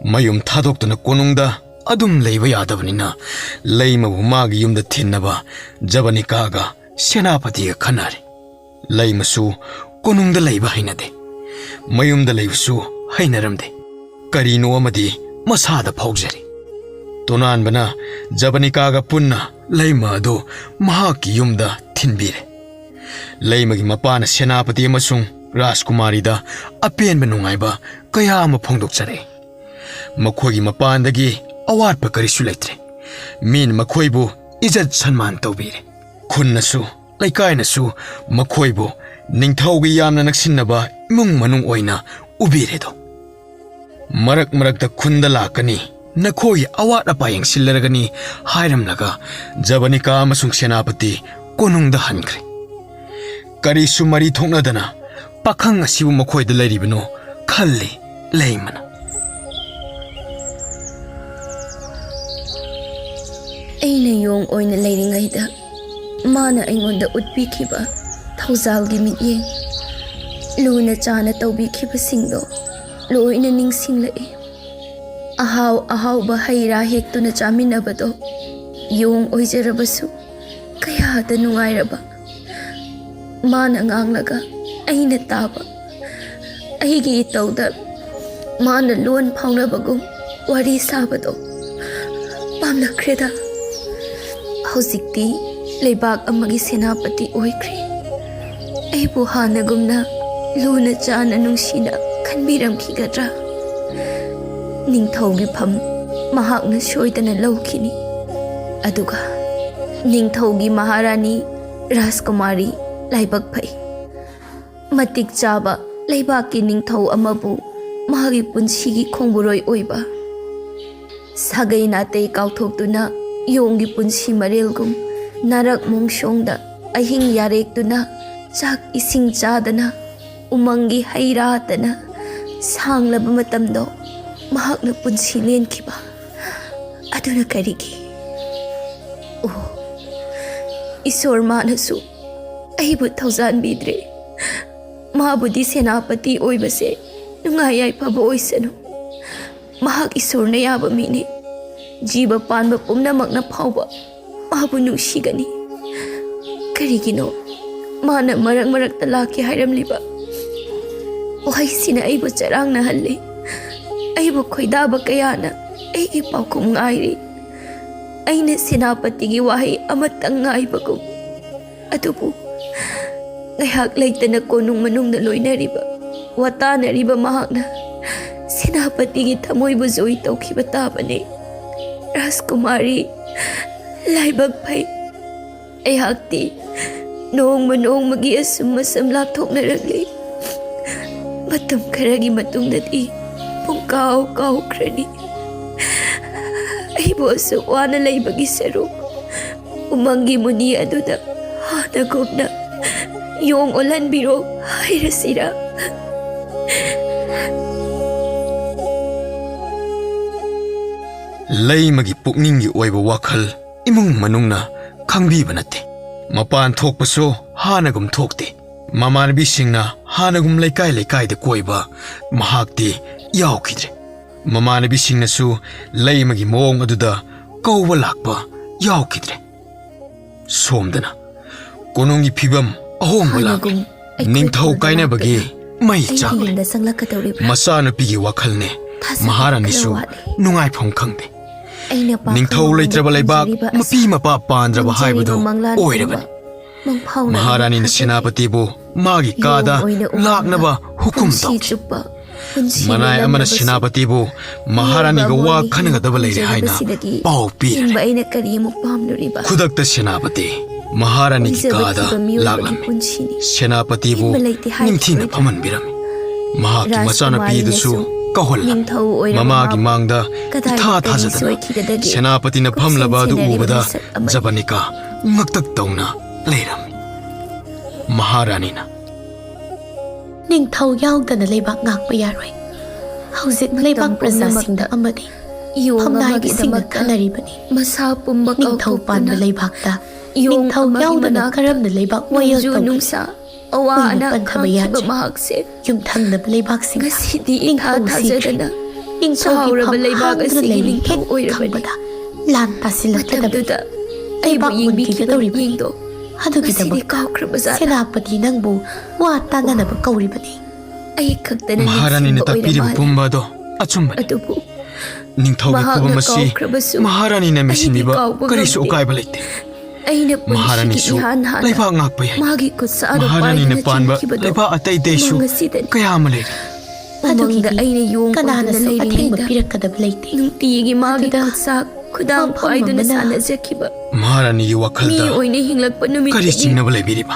ꯃꯌꯨꯝ ꯊꯥꯗꯣꯛꯇꯨꯅ ꯀꯣꯅꯨꯡꯗ ꯑꯗꯨꯝ ꯂꯩꯕ ꯌꯥꯗꯕꯅꯤꯅ, ꯂꯩꯃꯕꯨ ꯃꯥꯒꯤ ꯌꯨꯝꯗ ꯊꯤꯟꯅꯕ ꯖꯕꯅꯤꯀꯥꯒ ꯁꯦꯅꯥꯄꯇꯤꯒ ꯈꯟꯅꯔꯦ꯫ ꯂꯩꯃꯁꯨ ꯀꯣꯅꯨꯡꯗ ꯂꯩꯕ ꯍꯩꯅꯗꯦ, ꯃꯌꯨꯝꯗ ꯂꯩꯕꯁꯨ ꯍꯩꯅꯔꯝꯗꯦ꯫ ꯀꯔꯤꯅꯣ ꯑꯃꯗꯤ ꯃꯁꯥꯗ ꯐꯥꯎꯖꯔꯤ꯫ ꯇꯣꯅꯥꯟꯕꯅ ꯖꯕꯅꯤꯀꯥꯒ ꯄꯨꯟꯅ ꯂꯩꯃ ꯑꯗꯨ ꯃꯍꯥꯛꯀꯤ ꯌꯨꯝꯗ ꯊꯤꯟꯕꯤꯔꯦ꯫ ꯂꯩꯃꯒꯤ ꯃꯄꯥꯅ ꯁꯦꯅꯥꯄꯇꯤ ꯑꯃꯁꯨꯡ ꯔꯥꯖꯀꯨꯃꯥꯔꯤꯗ ꯑꯄꯦꯟꯕ ꯅꯨꯡꯉꯥꯏꯕ ꯀꯌꯥ ꯑꯃ ꯐꯣꯡꯗꯣꯛꯆꯔꯛꯏ꯫ ꯃꯈꯣꯏꯒꯤ ꯃꯄꯥꯟꯗꯒꯤ ꯑꯋꯥꯠꯄ ꯀꯔꯤꯁꯨ ꯂꯩꯇ꯭ꯔꯦ꯫ ꯃꯤꯅ ꯃꯈꯣꯏꯕꯨ ꯏꯖꯠ ꯁꯟꯃꯥꯟ ꯇꯧꯕꯤꯔꯦ꯫ ꯈꯨꯟꯅꯁꯨ ꯂꯩꯀꯥꯏꯅꯁꯨ ꯃꯈꯣꯏꯕꯨ ꯅꯤꯡꯊꯧꯒꯤ ꯌꯥꯝꯅ ꯅꯛꯁꯤꯟꯅꯕ ꯏꯃꯨꯡ ꯃꯅꯨꯡ ꯑꯣꯏꯅ ꯎꯕꯤꯔꯦꯗꯣ꯫ ꯃꯔꯛ ꯃꯔꯛꯇ ꯈꯨꯟꯗ ꯂꯥꯛꯀꯅꯤ, ꯅꯈꯣꯏꯒꯤ ꯑꯋꯥꯠ ꯑꯄꯥ ꯌꯦꯡꯁꯤꯜꯂꯔꯒꯅꯤ ꯍꯥꯏꯔꯝꯂꯒ ꯖꯕꯅꯤꯀꯥ ꯑꯃꯁꯨꯡ ꯁꯦꯅꯥꯄꯇꯤ ꯀꯣꯅꯨꯡꯗ ꯍꯟꯈ꯭ꯔꯦ꯫ ꯀꯔꯤꯁꯨ ꯃꯔꯤ ꯊꯣꯛꯅꯗꯅ ꯄꯥꯈꯪ ꯑꯁꯤꯕꯨ ꯃꯈꯣꯏꯗ ꯂꯩꯔꯤꯕꯅꯣ ꯈꯜꯂꯤ ꯂꯩꯃꯅ꯫ ꯑꯩꯅ ꯌꯣꯡ ꯑꯣꯏꯅ ꯂꯩꯔꯤꯉꯩꯗ ꯃꯥꯅ ꯑꯩꯉꯣꯟꯗ ꯎꯠꯄꯤꯈꯤꯕ ꯊꯧꯖꯥꯜꯒꯤ ꯃꯤꯠꯌꯦꯡ, ꯂꯨꯅ ꯆꯥꯅ ꯇꯧꯕꯤꯈꯤꯕꯁꯤꯡꯗꯣ ꯂꯣꯏꯅ ꯅꯤꯡꯁꯤꯡꯂꯛꯏ꯫ ꯑꯍꯥꯎ ꯑꯍꯥꯎꯕ ꯍꯩ ꯔꯥ ꯍꯦꯛꯇꯨꯅ ꯆꯥꯃꯤꯟꯅꯕꯗꯣ ꯌꯣꯡ ꯑꯣꯏꯖꯔꯕꯁꯨ ꯀꯌꯥꯗ ꯅꯨꯡꯉꯥꯏꯔꯕ꯫ ꯃꯥꯅ ꯉꯥꯡꯂꯒ ꯑꯩꯅ ꯇꯥꯕ, ꯑꯩꯒꯤ ꯏꯇꯧꯗ ꯃꯥꯅ ꯂꯣꯟ ꯐꯥꯎꯅꯕꯒꯨꯝ ꯋꯥꯔꯤ ꯁꯥꯕꯗꯣ ꯄꯥꯝꯂꯛꯈ꯭ꯔꯦꯗ꯫ ꯍꯧꯖꯤꯛꯇꯤ ꯂꯩꯕꯥꯛ ꯑꯃꯒꯤ ꯁꯦꯅꯥꯄꯇꯤ ꯑꯣꯏꯈ꯭ꯔꯦ꯫ ꯑꯩꯕꯨ ꯍꯥꯟꯅꯒꯨꯝꯅ ꯂꯨꯅ ꯆꯥꯅ ꯅꯨꯡꯁꯤꯅ ꯈꯟꯕꯤꯔꯝꯈꯤꯒꯗ꯭ꯔꯥ? ꯅꯤꯡꯊꯧꯒꯤ ꯐꯝ ꯃꯍꯥꯛꯅ ꯁꯣꯏꯗꯅ ꯂꯧꯈꯤꯅꯤ꯫ ꯑꯗꯨꯒ ꯅꯤꯡꯊꯧꯒꯤ ꯃꯍꯥꯔꯥꯅꯤ ꯔꯥꯖꯀꯨꯃꯥꯔꯤ ꯂꯥꯏꯕꯛ ꯐꯩ꯫ ꯃꯇꯤꯛ ꯆꯥꯕ ꯂꯩꯕꯥꯛꯀꯤ ꯅꯤꯡꯊꯧ ꯑꯃꯕꯨ ꯃꯍꯥꯛꯀꯤ ꯄꯨꯟꯁꯤꯒꯤ ꯈꯣꯡꯕꯨꯔꯣꯏ ꯑꯣꯏꯕ, ꯁꯥꯒꯩ ꯅꯥꯇꯩ ꯀꯥꯎꯊꯣꯛꯇꯨꯅ ꯌꯣꯡꯒꯤ ꯄꯨꯟꯁꯤ ꯃꯔꯦꯜꯒꯨꯝ ꯅꯥꯔꯛ ꯃꯣꯡꯁꯣꯡꯗ ꯑꯍꯤꯡ ꯌꯥꯔꯦꯛꯇꯨꯅ ꯆꯥꯛ ꯏꯁꯤꯡ ꯆꯥꯗꯅ ꯎꯃꯪꯒꯤ ꯍꯩ ꯔꯥꯇꯅ ꯁꯥꯡꯂꯕ ꯃꯇꯝꯗꯣ ꯃꯍꯥꯛꯅ ꯄꯨꯟꯁꯤ ꯂꯦꯟꯈꯤꯕ ꯑꯗꯨꯅ ꯀꯔꯤꯒꯤ? ꯑꯣ, ꯏꯁꯣꯔ ꯃꯥꯅꯁꯨ ꯑꯩꯕꯨ ꯊꯧꯖꯥꯟꯕꯤꯗ꯭ꯔꯦ꯫ ꯃꯥꯕꯨꯗꯤ ꯁꯦꯅꯥꯄꯇꯤ ꯑꯣꯏꯕꯁꯦ ꯅꯨꯡꯉꯥꯏ ꯌꯥꯏꯐꯕ ꯑꯣꯏꯁꯅꯨ꯫ ꯃꯍꯥꯛ ꯏꯁꯣꯔꯅ ꯌꯥꯕ ꯃꯤꯅꯤ꯫ ꯖꯤꯕ ꯄꯥꯟꯕ ꯄꯨꯝꯅꯃꯛꯅ ꯐꯥꯎꯕ ꯃꯥꯕꯨ ꯅꯨꯡꯁꯤꯒꯅꯤ꯫ ꯀꯔꯤꯒꯤꯅꯣ ꯃꯥꯅ ꯃꯔꯛ ꯃꯔꯛꯇ ꯂꯥꯛꯀꯦ ꯍꯥꯏꯔꯝꯂꯤꯕ ꯋꯥꯍꯩꯁꯤꯅ ꯑꯩꯕꯨ ꯆꯔꯥꯡꯅꯍꯜꯂꯤ꯫ ꯑꯩꯕꯨ ꯈꯣꯏꯗꯥꯕ ꯀꯌꯥꯅ ꯑꯩꯒꯤ ꯄꯥꯎꯈꯨꯝ ꯉꯥꯏꯔꯤ꯫ ꯑꯩꯅ ꯁꯦꯅꯥꯄꯇꯤꯒꯤ ꯋꯥꯍꯩ ꯑꯃꯇꯪ ꯉꯥꯏꯕꯒꯨꯝ꯫ ꯑꯗꯨꯕꯨ ꯉꯥꯏꯍꯥꯛ ꯂꯩꯇꯅ ꯀꯣꯅꯨꯡ ꯃꯅꯨꯡꯗ ꯂꯣꯏꯅꯔꯤꯕ, ꯋꯥꯇꯥꯅꯔꯤꯕ ꯃꯍꯥꯛꯅ ꯁꯦꯅꯥꯄꯇꯤꯒꯤ ꯊꯃꯣꯏꯕꯨ ꯖꯣꯏ ꯇꯧꯈꯤꯕ ꯇꯥꯕꯅꯤ꯫ ꯔꯥꯖꯀꯨꯃꯥꯔꯤ, ꯂꯥꯏꯕꯛ ꯐꯩ꯫ ꯑꯩꯍꯥꯛꯇꯤ ꯅꯣꯡꯃ ꯅꯣꯡꯃꯒꯤ ꯑꯁꯨꯝ ꯑꯁꯨꯝ ꯂꯥꯞꯊꯣꯛꯅꯔꯛꯂꯤ꯫ ꯃꯇꯝ ꯈꯔꯒꯤ ꯃꯇꯨꯡꯗꯗꯤ ꯄꯨꯡꯀꯥꯎ ꯀꯥꯎꯈ꯭ꯔꯅꯤ꯫ ꯑꯩꯕꯨ ꯑꯁꯨꯛ ꯋꯥꯅ ꯂꯩꯕꯒꯤ ꯁꯔꯨꯛ ꯎꯃꯪꯒꯤ ꯃꯨꯅꯤ ꯑꯗꯨꯗ ꯍꯥꯟꯅꯒꯨꯝꯅ ꯌꯣꯡ ꯑꯣꯜꯍꯟꯕꯤꯔꯣ ꯍꯥꯏꯔꯁꯤꯔꯥ? ꯂꯩꯃꯒꯤ ꯄꯨꯛꯅꯤꯡꯒꯤ ꯑꯣꯏꯕ ꯋꯥꯈꯜ ꯏꯃꯨꯡ ꯃꯅꯨꯡꯅ ꯈꯪꯕꯤꯕ ꯅꯠꯇꯦ꯫ ꯃꯄꯥꯟ ꯊꯣꯛꯄꯁꯨ ꯍꯥꯟꯅꯒꯨꯝ ꯊꯣꯛꯇꯦ꯫ ꯃꯃꯥꯟꯅꯕꯤꯁꯤꯡꯅ ꯍꯥꯟꯅꯒꯨꯝ ꯂꯩꯀꯥꯏ ꯂꯩꯀꯥꯏꯗ ꯀꯣꯏꯕ ꯃꯍꯥꯛꯇꯤ ꯌꯥꯎꯈꯤꯗ꯭ꯔꯦ꯫ ꯃꯃꯥꯟꯅꯕꯤꯁꯤꯡꯅꯁꯨ ꯂꯩꯃꯒꯤ ꯃꯑꯣꯡ ꯑꯗꯨꯗ ꯀꯧꯕ ꯂꯥꯛꯄ ꯌꯥꯎꯈꯤꯗ꯭ꯔꯦ꯫ ꯁꯣꯝꯗꯅ ꯀꯣꯅꯨꯡꯒꯤ ꯐꯤꯕꯝ ꯑꯍꯣꯡꯕ ꯂꯥꯛꯂꯦ꯫ ꯍꯥꯟꯅꯒꯨꯝ ꯑꯩꯈꯣꯏ ꯅꯤꯡꯊꯧ ꯀꯣꯟꯅ ꯀꯥꯏꯅꯕꯒꯤ ꯂꯥꯛꯇꯨꯅ ꯃꯩ ꯑꯩꯒꯤ ꯆꯥꯛꯂꯦ꯫ ꯌꯨꯝꯗ ꯆꯪꯂꯛꯀꯗꯧꯔꯤꯕ꯭ꯔꯥ? ꯃꯆꯥꯅꯨꯄꯤꯒꯤ ꯋꯥꯈꯜꯅꯦ꯫ ꯊꯥꯖꯕ ꯃꯍꯥꯔꯥꯅꯤꯁꯨ ꯈꯔ ꯋꯥꯠꯂꯤ꯫ ꯅꯨꯡꯉꯥꯏꯐꯝ ꯈꯪꯗꯦ꯫ ꯅꯤꯡꯊꯧ ꯂꯩꯇ꯭ꯔꯕ ꯂꯩꯕꯥꯛ, ꯃꯄꯤ ꯃꯄꯥ ꯄꯥꯟꯗ꯭ꯔꯕ ꯍꯥꯏꯕꯗꯨ ꯑꯣꯏꯔꯕꯅꯤ꯫ ꯃꯍꯥꯔꯥꯅꯤꯅ ꯁꯦꯅꯥꯄꯇꯤꯕꯨ ꯃꯥꯒꯤ ꯀꯥꯗ ꯂꯥꯛꯅꯕ ꯍꯨꯀꯨꯝ ꯇꯧꯈꯤ꯫ ꯃꯅꯥꯏ ꯑꯃꯅ ꯁꯦꯅꯥꯄꯇꯤꯕꯨ ꯃꯍꯥꯔꯥꯅꯤꯒ ꯋꯥ ꯈꯟꯅꯒꯗꯕ ꯂꯩꯔꯦ ꯍꯥꯏꯅ ꯄꯥꯎ ꯄꯤꯔꯦ꯫ ꯈꯨꯗꯛꯇ ꯁꯦꯅꯥꯄꯇꯤ ꯃꯍꯥꯔꯥꯅꯤꯒꯤ ꯀꯥꯗ ꯂꯥꯛꯂꯝꯃꯤ꯫ ꯁꯦꯅꯥꯄꯇꯤꯕꯨ ꯅꯤꯡꯊꯤꯅ ꯐꯝꯍꯟꯕꯤꯔꯝꯃꯤ꯫ ꯃꯍꯥꯛꯀꯤ ꯃꯆꯥꯅꯨꯄꯤ ꯑꯗꯨꯁꯨ ꯀꯧꯍꯜꯂꯝꯃꯤ꯫ ꯃꯃꯥꯒꯤ ꯃꯥꯡꯗ ꯏꯊꯥ ꯊꯥꯖꯗꯅ ꯁꯦꯅꯥꯄꯇꯤꯅ ꯐꯝꯂꯕ ꯑꯗꯨ ꯎꯕꯗ ꯖꯕꯅꯤꯀꯥ ꯉꯛꯇꯛ ꯇꯧꯅ ꯂꯩꯔꯝꯃꯤ꯫ ꯃꯍꯥꯔꯥꯅꯤꯅ, "ꯅꯤꯡꯊꯧ ꯌꯥꯎꯗꯅ ꯂꯩꯕꯥꯛ ꯉꯥꯛꯄ ꯌꯥꯔꯣꯏ꯫ ꯍꯧꯖꯤꯛ ꯂꯩꯕꯥꯛ ꯄ꯭ꯔꯖꯥꯁꯤꯡꯗ ꯑꯃꯗꯤ ꯐꯝꯅꯥꯏꯕꯁꯤꯡꯅ ꯈꯟꯅꯔꯤꯕꯅꯤ꯫ ꯅꯤꯡꯊꯧ ꯄꯥꯟꯕ ꯂꯩꯕꯥꯛꯇ ꯅꯤꯡꯊꯧ ꯌꯥꯎꯗꯅ ꯀꯔꯝꯅ ꯂꯩꯕꯥꯛ ꯋꯥꯌꯦꯜ ꯇꯧꯒꯅꯤ? ꯀꯨꯏꯅ ꯄꯟꯊꯕ ꯌꯥꯗ꯭ꯔꯤ꯫ ꯌꯨꯝꯊꯪꯅꯕ ꯂꯩꯕꯥꯛꯁꯤꯡꯅ ꯅꯤꯡꯊꯧ ꯁꯤꯗ꯭ꯔꯤ꯫ ꯅꯤꯡꯊꯧꯒꯤ ꯐꯝ ꯍꯥꯡꯗꯨꯅ ꯂꯩꯔꯤ ꯍꯦꯛ ꯈꯪꯕꯗ ꯂꯥꯟ ꯇꯥꯁꯤꯜꯂꯛꯀꯗꯕꯅꯤ꯫ ꯂꯩꯕꯥꯛ ꯃꯨꯟꯈꯤꯒꯗꯧꯔꯤꯕꯅꯤ꯫ ꯑꯗꯨꯒꯤꯗꯃꯛꯇ ꯁꯦꯅꯥꯄꯇꯤ ꯅꯪꯕꯨ ꯋꯥ ꯇꯥꯅꯅꯕ ꯀꯧꯔꯤꯕꯅꯤ꯫ ꯃꯍꯥꯔꯥꯅꯤꯅ ꯇꯥꯛꯄꯤꯔꯤꯕ ꯄꯨꯝꯕ ꯑꯗꯣ ꯑꯆꯨꯝꯕꯅꯤ꯫ ꯅꯤꯡꯊꯧꯒꯤ ꯈꯨꯕꯝ ꯑꯁꯤ ꯃꯍꯥꯔꯥꯅꯤꯅ ꯃꯦꯟꯁꯤꯟꯕꯤꯕ ꯀꯔꯤꯁꯨ ꯑꯀꯥꯏꯕ ꯂꯩꯇꯦ꯫ ꯃꯍꯥꯔꯥꯅꯤꯁꯨ ꯂꯩꯕꯥꯛ ꯉꯥꯛꯄ ꯌꯥꯏ꯫ ꯃꯍꯥꯔꯥꯅꯤꯅ ꯄꯥꯟꯕ ꯂꯩꯕꯥꯛ ꯑꯇꯩ ꯑꯇꯩꯁꯨ ꯀꯌꯥ ꯑꯃ ꯂꯩꯔꯤ꯫ ꯑꯗꯨꯒꯤꯗꯤ ꯀꯅꯥꯅꯁꯨ ꯑꯊꯤꯡꯕ ꯄꯤꯔꯛꯀꯗꯕ ꯂꯩꯇꯦ꯫ ꯃꯗꯨꯗ ꯋꯥꯐꯝ ꯑꯃꯅ ꯃꯍꯥꯔꯥꯅꯤꯒꯤ ꯋꯥꯈꯜꯗ ꯀꯔꯤ ꯆꯤꯡꯅꯕ ꯂꯩꯕꯤꯔꯤꯕ?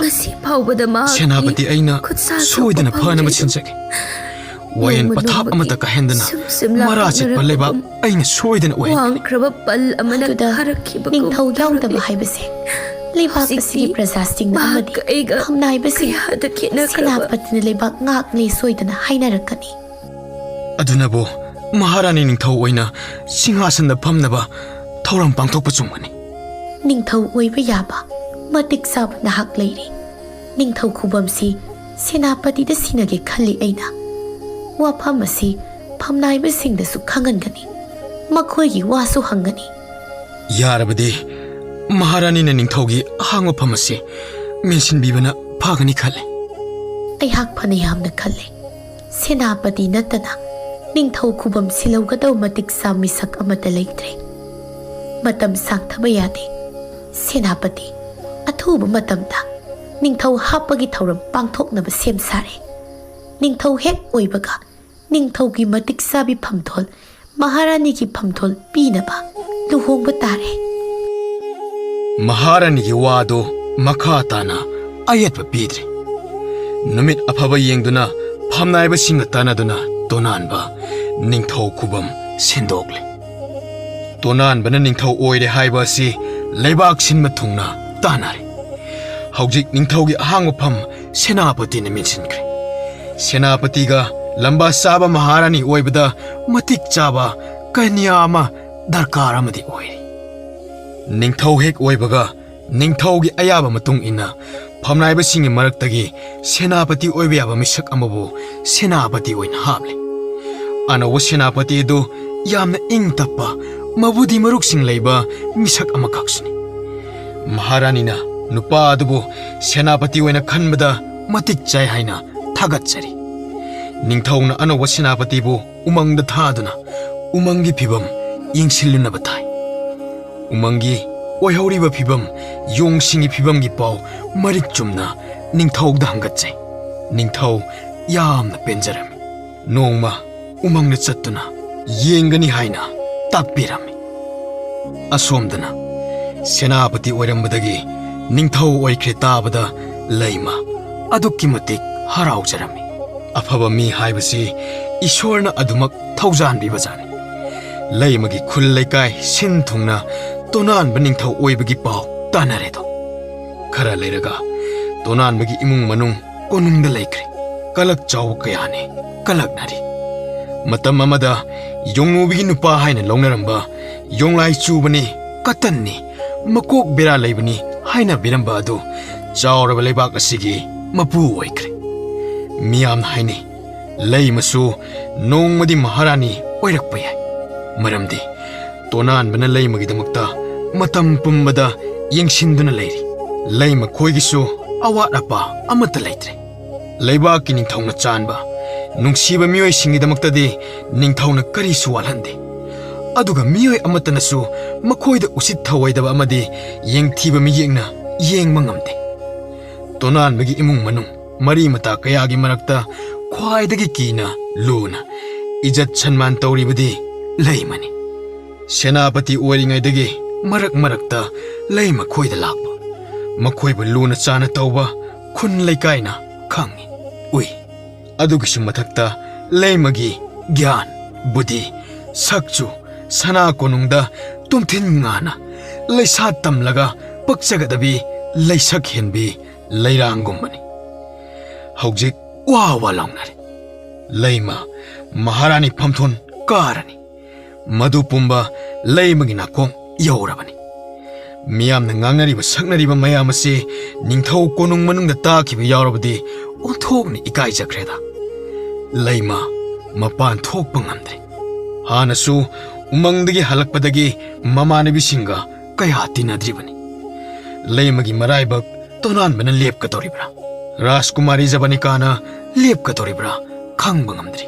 ꯁꯦꯅꯥꯄꯇꯤ ꯑꯩꯅ ꯁꯣꯏꯗꯅ ꯐꯅꯕ ꯁꯤꯟꯖꯒꯦ꯫ ꯋꯥꯌꯦꯜ ꯄꯊꯥꯞ ꯑꯃꯠꯇ ꯀꯥꯏꯍꯟꯗꯅ ꯃꯔꯥ ꯆꯠꯄ ꯂꯩꯕꯥꯛ ꯑꯩꯅ ꯁꯣꯏꯗꯅ ꯑꯣꯏꯍꯟꯒꯅꯤ꯫ ꯑꯗꯨꯗ ꯅꯤꯡꯊꯧ ꯌꯥꯎꯗꯕ ꯍꯥꯏꯕꯁꯦ ꯂꯩꯕꯥꯛ ꯑꯁꯤꯒꯤ ꯄ꯭ꯔꯖꯥꯁꯤꯡꯅ ꯑꯃꯗꯤ ꯐꯝꯅꯥꯏꯕꯁꯤꯡ ꯁꯦꯅꯥꯄꯇꯤꯅ ꯂꯩꯕꯥꯛ ꯉꯥꯛꯂꯦ ꯁꯣꯏꯗꯅ ꯍꯥꯏꯅꯔꯛꯀꯅꯤ꯫ ꯑꯗꯨꯅꯕꯨ ꯃꯍꯥꯔꯥꯅꯤ ꯅꯤꯡꯊꯧ ꯑꯣꯏꯅ ꯁꯤꯡꯍꯥꯁꯟꯗ ꯐꯝꯅꯕ ꯊꯧꯔꯝ ꯄꯥꯡꯊꯣꯛꯄ ꯆꯨꯝꯒꯅꯤ꯫ ꯅꯤꯡꯊꯧ ꯑꯣꯏꯕ ꯌꯥꯕ ꯃꯇꯤꯛ ꯆꯥꯕ ꯅꯍꯥꯛ ꯂꯩꯔꯤ꯫ ꯅꯤꯡꯊꯧ ꯈꯨꯕꯝꯁꯤ ꯁꯦꯅꯥꯄꯇꯤꯗ ꯁꯤꯟꯅꯒꯦ ꯈꯜꯂꯤ ꯑꯩꯅ꯫ ꯋꯥꯐꯝ ꯑꯁꯤ ꯐꯝꯅꯥꯏꯕꯁꯤꯡꯗꯁꯨ ꯈꯪꯍꯟꯒꯅꯤ꯫ ꯃꯈꯣꯏꯒꯤ ꯋꯥꯁꯨ ꯍꯪꯒꯅꯤ꯫ ꯌꯥꯔꯕꯗꯤ ꯃꯍꯥꯔꯥꯅꯤꯅ ꯅꯤꯡꯊꯧꯒꯤ ꯑꯍꯥꯡꯕ ꯐꯝ ꯑꯁꯤ ꯃꯦꯟꯁꯤꯟꯕꯤꯕꯅ ꯐꯒꯅꯤ ꯈꯜꯂꯤ꯫ ꯑꯩꯍꯥꯛ ꯐꯅ ꯌꯥꯝꯅ ꯈꯜꯂꯦ꯫ ꯁꯦꯅꯥꯄꯇꯤ ꯅꯠꯇꯅ ꯅꯤꯡꯊꯧ ꯈꯨꯕꯝ ꯁꯤꯜꯍꯧꯒꯗꯧ ꯃꯇꯤꯛ ꯆꯥ ꯃꯤꯁꯛ ꯑꯃꯠꯇ ꯂꯩꯇ꯭ꯔꯦ꯫ ꯃꯇꯝ ꯁꯥꯡꯊꯕ ꯌꯥꯗꯦ꯫ ꯁꯦꯅꯥꯄꯇꯤ ꯑꯊꯨꯕ ꯃꯇꯝꯗ ꯅꯤꯡꯊꯧ ꯍꯥꯞꯄꯒꯤ ꯊꯧꯔꯝ ꯄꯥꯡꯊꯣꯛꯅꯕ ꯁꯦꯝ ꯁꯥꯔꯦ꯫ ꯅꯤꯡꯊꯧ ꯍꯦꯛ ꯑꯣꯏꯕꯒ ꯅꯤꯡꯊꯧꯒꯤ ꯃꯇꯤꯛ ꯆꯥꯕꯤ ꯐꯝꯊꯣꯜ, ꯃꯍꯥꯔꯥꯅꯤꯒꯤ ꯐꯝꯊꯣꯜ ꯄꯤꯅꯕ ꯂꯨꯍꯣꯡꯕ ꯇꯥꯔꯦ꯫ ꯃꯍꯥꯔꯥꯅꯤꯒꯤ ꯋꯥꯗꯨ ꯃꯈꯥ ꯇꯥꯅ ꯑꯌꯦꯠꯄ ꯄꯤꯗ꯭ꯔꯦ꯫ ꯅꯨꯃꯤꯠ ꯑꯐꯕ ꯌꯦꯡꯗꯨꯅ ꯐꯝꯅꯥꯏꯕꯁꯤꯡꯒ ꯇꯥꯟꯅꯗꯨꯅ ꯇꯣꯅꯥꯟꯕ ꯅꯤꯡꯊꯧ ꯈꯨꯕꯝ ꯁꯤꯟꯗꯣꯛꯂꯦ꯫ ꯇꯣꯅꯥꯟꯕꯅ ꯅꯤꯡꯊꯧ ꯑꯣꯏꯔꯦ ꯍꯥꯏꯕ ꯑꯁꯤ ꯂꯩꯕꯥꯛ ꯁꯤꯟꯕ ꯊꯨꯡꯅ ꯇꯥꯟꯅꯔꯦ꯫ ꯍꯧꯖꯤꯛ ꯅꯤꯡꯊꯧꯒꯤ ꯑꯍꯥꯡꯕ ꯐꯝ ꯁꯦꯅꯥꯄꯇꯤꯅ ꯃꯦꯟꯁꯤꯟꯈ꯭ꯔꯦ꯫ ꯁꯦꯅꯥꯄꯇꯤꯒ ꯂꯝꯕꯥ ꯆꯥꯕ ꯃꯍꯥꯔꯥꯅꯤ ꯑꯣꯏꯕꯗ ꯃꯇꯤꯛ ꯆꯥꯕ ꯀꯟꯌꯥ ꯑꯃ ꯗꯔꯀꯥꯔ ꯑꯃꯗꯤ ꯑꯣꯏꯔꯤ꯫ ꯅꯤꯡꯊꯧ ꯍꯦꯛ ꯑꯣꯏꯕꯒ ꯅꯤꯡꯊꯧꯒꯤ ꯑꯌꯥꯕ ꯃꯇꯨꯡ ꯏꯟꯅ ꯐꯝꯅꯥꯏꯕꯁꯤꯡꯒꯤ ꯃꯔꯛꯇꯒꯤ ꯁꯦꯅꯥꯄꯇꯤ ꯑꯣꯏꯕ ꯌꯥꯕ ꯃꯤꯁꯛ ꯑꯃꯕꯨ ꯁꯦꯅꯥꯄꯇꯤ ꯑꯣꯏꯅ ꯍꯥꯞꯂꯦ꯫ ꯑꯅꯧꯕ ꯁꯦꯅꯥꯄꯇꯤ ꯑꯗꯨ ꯌꯥꯝꯅ ꯏꯪ ꯇꯞꯄ, ꯃꯕꯨꯗꯤ ꯃꯔꯨꯛꯁꯤꯡ ꯂꯩꯕ ꯃꯤꯁꯛ ꯑꯃꯈꯛꯁꯨꯅꯤ꯫ ꯃꯍꯥꯔꯥꯅꯤꯅ ꯅꯨꯄꯥ ꯑꯗꯨꯕꯨ ꯁꯦꯅꯥꯄꯇꯤ ꯑꯣꯏꯅ ꯈꯟꯕꯗ ꯃꯇꯤꯛ ꯆꯥꯏ ꯍꯥꯏꯅ ꯊꯥꯒꯠꯆꯔꯤ꯫ ꯅꯤꯡꯊꯧꯅ ꯑꯅꯧꯕ ꯁꯦꯅꯥꯄꯇꯤꯕꯨ ꯎꯃꯪꯗ ꯊꯥꯗꯨꯅ ꯎꯃꯪꯒꯤ ꯐꯤꯕꯝ ꯌꯦꯡꯁꯤꯜꯂꯨꯅꯕ ꯊꯥꯏ꯫ ꯎꯃꯪꯒꯤ ꯑꯣꯏꯍꯧꯔꯤꯕ ꯐꯤꯕꯝ, ꯌꯣꯡꯁꯤꯡꯒꯤ ꯐꯤꯕꯝꯒꯤ ꯄꯥꯎ ꯃꯔꯤꯛ ꯆꯨꯝꯅ ꯅꯤꯡꯊꯧꯗ ꯍꯪꯒꯠꯆꯩ꯫ ꯅꯤꯡꯊꯧ ꯌꯥꯝꯅ ꯄꯦꯟꯖꯔꯝꯃꯤ꯫ ꯅꯣꯡꯃ ꯎꯃꯪꯗ ꯆꯠꯇꯨꯅ ꯌꯦꯡꯒꯅꯤ ꯍꯥꯏꯅ ꯇꯥꯛꯄꯤꯔꯝꯃꯤ꯫ ꯑꯁꯣꯝꯗꯅ ꯁꯦꯅꯥꯄꯇꯤ ꯑꯣꯏꯔꯝꯕꯗꯒꯤ ꯅꯤꯡꯊꯧ ꯑꯣꯏꯈ꯭ꯔꯦ ꯇꯥꯕꯗ ꯂꯩꯃ ꯑꯗꯨꯛꯀꯤ ꯃꯇꯤꯛ ꯍꯔꯥꯎꯖꯔꯝꯃꯤ꯫ ꯑꯐꯕ ꯃꯤ ꯍꯥꯏꯕꯁꯤ ꯏꯁꯣꯔꯅ ꯑꯗꯨꯃꯛ ꯊꯧꯖꯥꯟꯕꯤꯕꯖꯥꯠꯅꯤ꯫ ꯂꯩꯃꯒꯤ ꯈꯨꯜ ꯂꯩꯀꯥꯏ ꯁꯤꯟ ꯊꯨꯡꯅ ꯇꯣꯅꯥꯟꯕ ꯅꯤꯡꯊꯧ ꯑꯣꯏꯕꯒꯤ ꯄꯥꯎ ꯇꯥꯅꯔꯦꯗꯣ꯫ ꯈꯔ ꯂꯩꯔꯒ ꯇꯣꯅꯥꯟꯕꯒꯤ ꯏꯃꯨꯡ ꯃꯅꯨꯡ ꯀꯣꯅꯨꯡꯗ ꯂꯩꯈ꯭ꯔꯦ꯫ ꯀꯂꯛ ꯆꯥꯎꯕ ꯀꯌꯥꯅꯤ ꯀꯂꯛꯅꯔꯤ꯫ ꯃꯇꯝ ꯑꯃꯗ ꯌꯣꯡꯅꯨꯕꯤꯒꯤ ꯅꯨꯄꯥ ꯍꯥꯏꯅ ꯂꯧꯅꯔꯝꯕ ꯌꯣꯡꯂꯥꯏ ꯆꯨꯕꯅꯤ, ꯀꯇꯟꯅꯤ, ꯃꯀꯣꯛ ꯕꯦꯔꯥ ꯂꯩꯕꯅꯤ ꯍꯥꯏꯅꯕꯤꯔꯝꯕ ꯑꯗꯨ ꯆꯥꯎꯔꯕ ꯂꯩꯕꯥꯛ ꯑꯁꯤꯒꯤ ꯃꯄꯨ ꯑꯣꯏꯈ꯭ꯔꯦ꯫ ꯃꯤꯌꯥꯝꯅ ꯍꯥꯏꯅꯩ, ꯂꯩꯃꯁꯨ ꯅꯣꯡꯃꯗꯤ ꯃꯍꯥꯔꯥꯅꯤ ꯑꯣꯏꯔꯛꯄ ꯌꯥꯏ꯫ ꯃꯔꯝꯗꯤ ꯇꯣꯅꯥꯟꯕꯅ ꯂꯩꯃꯒꯤꯗꯃꯛꯇ ꯃꯇꯝ ꯄꯨꯝꯕꯗ ꯌꯦꯡꯁꯤꯟꯗꯨꯅ ꯂꯩꯔꯤ꯫ ꯂꯩꯃ ꯈꯣꯏꯒꯤꯁꯨ ꯑꯋꯥꯠ ꯑꯄꯥ ꯑꯃꯠꯇ ꯂꯩꯇ꯭ꯔꯦ꯫ ꯂꯩꯕꯥꯛꯀꯤ ꯅꯤꯡꯊꯧꯅ ꯆꯥꯟꯕ ꯅꯨꯡꯁꯤꯕ ꯃꯤꯑꯣꯏꯁꯤꯡꯒꯤꯗꯃꯛꯇꯗꯤ ꯅꯤꯡꯊꯧꯅ ꯀꯔꯤꯁꯨ ꯋꯥꯠꯍꯟꯗꯦ꯫ ꯑꯗꯨꯒ ꯃꯤꯑꯣꯏ ꯑꯃꯠꯇꯅꯁꯨ ꯃꯈꯣꯏꯗ ꯎꯁꯤꯠ ꯊꯑꯣꯏꯗꯕ ꯑꯃꯗꯤ ꯌꯦꯡꯊꯤꯕ ꯃꯤꯠꯌꯦꯡꯅ ꯌꯦꯡꯕ ꯉꯝꯗꯦ꯫ ꯇꯣꯅꯥꯟꯕꯒꯤ ꯏꯃꯨꯡ ꯃꯅꯨꯡ, ꯃꯔꯤ ꯃꯇꯥ ꯀꯌꯥꯒꯤ ꯃꯔꯛꯇ ꯈ꯭ꯋꯥꯏꯗꯒꯤ ꯀꯤꯅ ꯂꯨꯅ ꯏꯖꯠ ꯁꯟꯃꯥꯟ ꯇꯧꯔꯤꯕꯗꯤ ꯂꯩꯃꯅꯤ꯫ ꯁꯦꯅꯥꯄꯇꯤ ꯑꯣꯏꯔꯤꯉꯩꯗꯒꯤ ꯃꯔꯛ ꯃꯔꯛꯇ ꯂꯩꯃ ꯈꯣꯏꯗ ꯂꯥꯛꯄ, ꯃꯈꯣꯏꯕꯨ ꯂꯨꯅ ꯆꯥꯅ ꯇꯧꯕ ꯈꯨꯟ ꯂꯩꯀꯥꯏꯅ ꯈꯪꯏ, ꯎꯏ꯫ ꯑꯗꯨꯒꯤꯁꯨ ꯃꯊꯛꯇ ꯂꯩꯃꯒꯤ ꯒ꯭ꯌꯥꯟ, ꯕꯨꯙꯤ, ꯁꯛꯆꯨ, ꯁꯅꯥ ꯀꯣꯅꯨꯡꯗ ꯇꯨꯝꯊꯤꯟ ꯉꯥꯅ ꯂꯩꯁꯥ ꯇꯝꯂꯒ ꯄꯛꯆꯒꯗꯕꯤ ꯂꯩꯁꯛ ꯍꯦꯟꯕꯤ ꯂꯩꯔꯥꯡꯒꯨꯝꯕꯅꯤ꯫ ꯍꯧꯖꯤꯛ ꯋꯥ ꯋꯥ ꯂꯥꯎꯅꯔꯦ꯫ ꯂꯩꯃ ꯃꯍꯥꯔꯥꯅꯤ ꯐꯝꯊꯣꯟ ꯀꯥꯔꯅꯤ꯫ ꯃꯗꯨ ꯄꯨꯝꯕ ꯂꯩꯃꯒꯤ ꯅꯥꯀꯣꯡ ꯌꯧꯔꯕꯅꯤ꯫ ꯃꯤꯌꯥꯝꯅ ꯉꯥꯡꯅꯔꯤꯕ ꯁꯛꯅꯔꯤꯕ ꯃꯌꯥꯝ ꯑꯁꯤ ꯅꯤꯡꯊꯧ ꯀꯣꯅꯨꯡ ꯃꯅꯨꯡꯗ ꯇꯥꯈꯤꯕ ꯌꯥꯎꯔꯕꯗꯤ ꯑꯣꯟꯊꯣꯛꯅ ꯏꯀꯥꯏꯖꯈ꯭ꯔꯦꯗ꯫ ꯂꯩꯃ ꯃꯄꯥꯟ ꯊꯣꯛꯄ ꯉꯝꯗ꯭ꯔꯦ꯫ ꯍꯥꯟꯅꯁꯨ ꯎꯃꯪꯗꯒꯤ ꯍꯜꯂꯛꯄꯗꯒꯤ ꯃꯃꯥꯟꯅꯕꯤꯁꯤꯡꯒ ꯀꯌꯥ ꯇꯤꯟꯅꯗ꯭ꯔꯤꯕꯅꯤ꯫ ꯂꯩꯃꯒꯤ ꯃꯔꯥꯏꯕꯛ ꯇꯣꯅꯥꯟꯕꯅ ꯂꯦꯞꯀꯗꯧꯔꯤꯕ꯭ꯔꯥ? ꯔꯥꯖꯀꯨꯃꯥꯔꯤ ꯖꯕꯅꯤꯀꯥꯅ ꯂꯦꯞꯀꯗꯧꯔꯤꯕ꯭ꯔꯥ? ꯈꯪꯕ ꯉꯝꯗ꯭ꯔꯤ꯫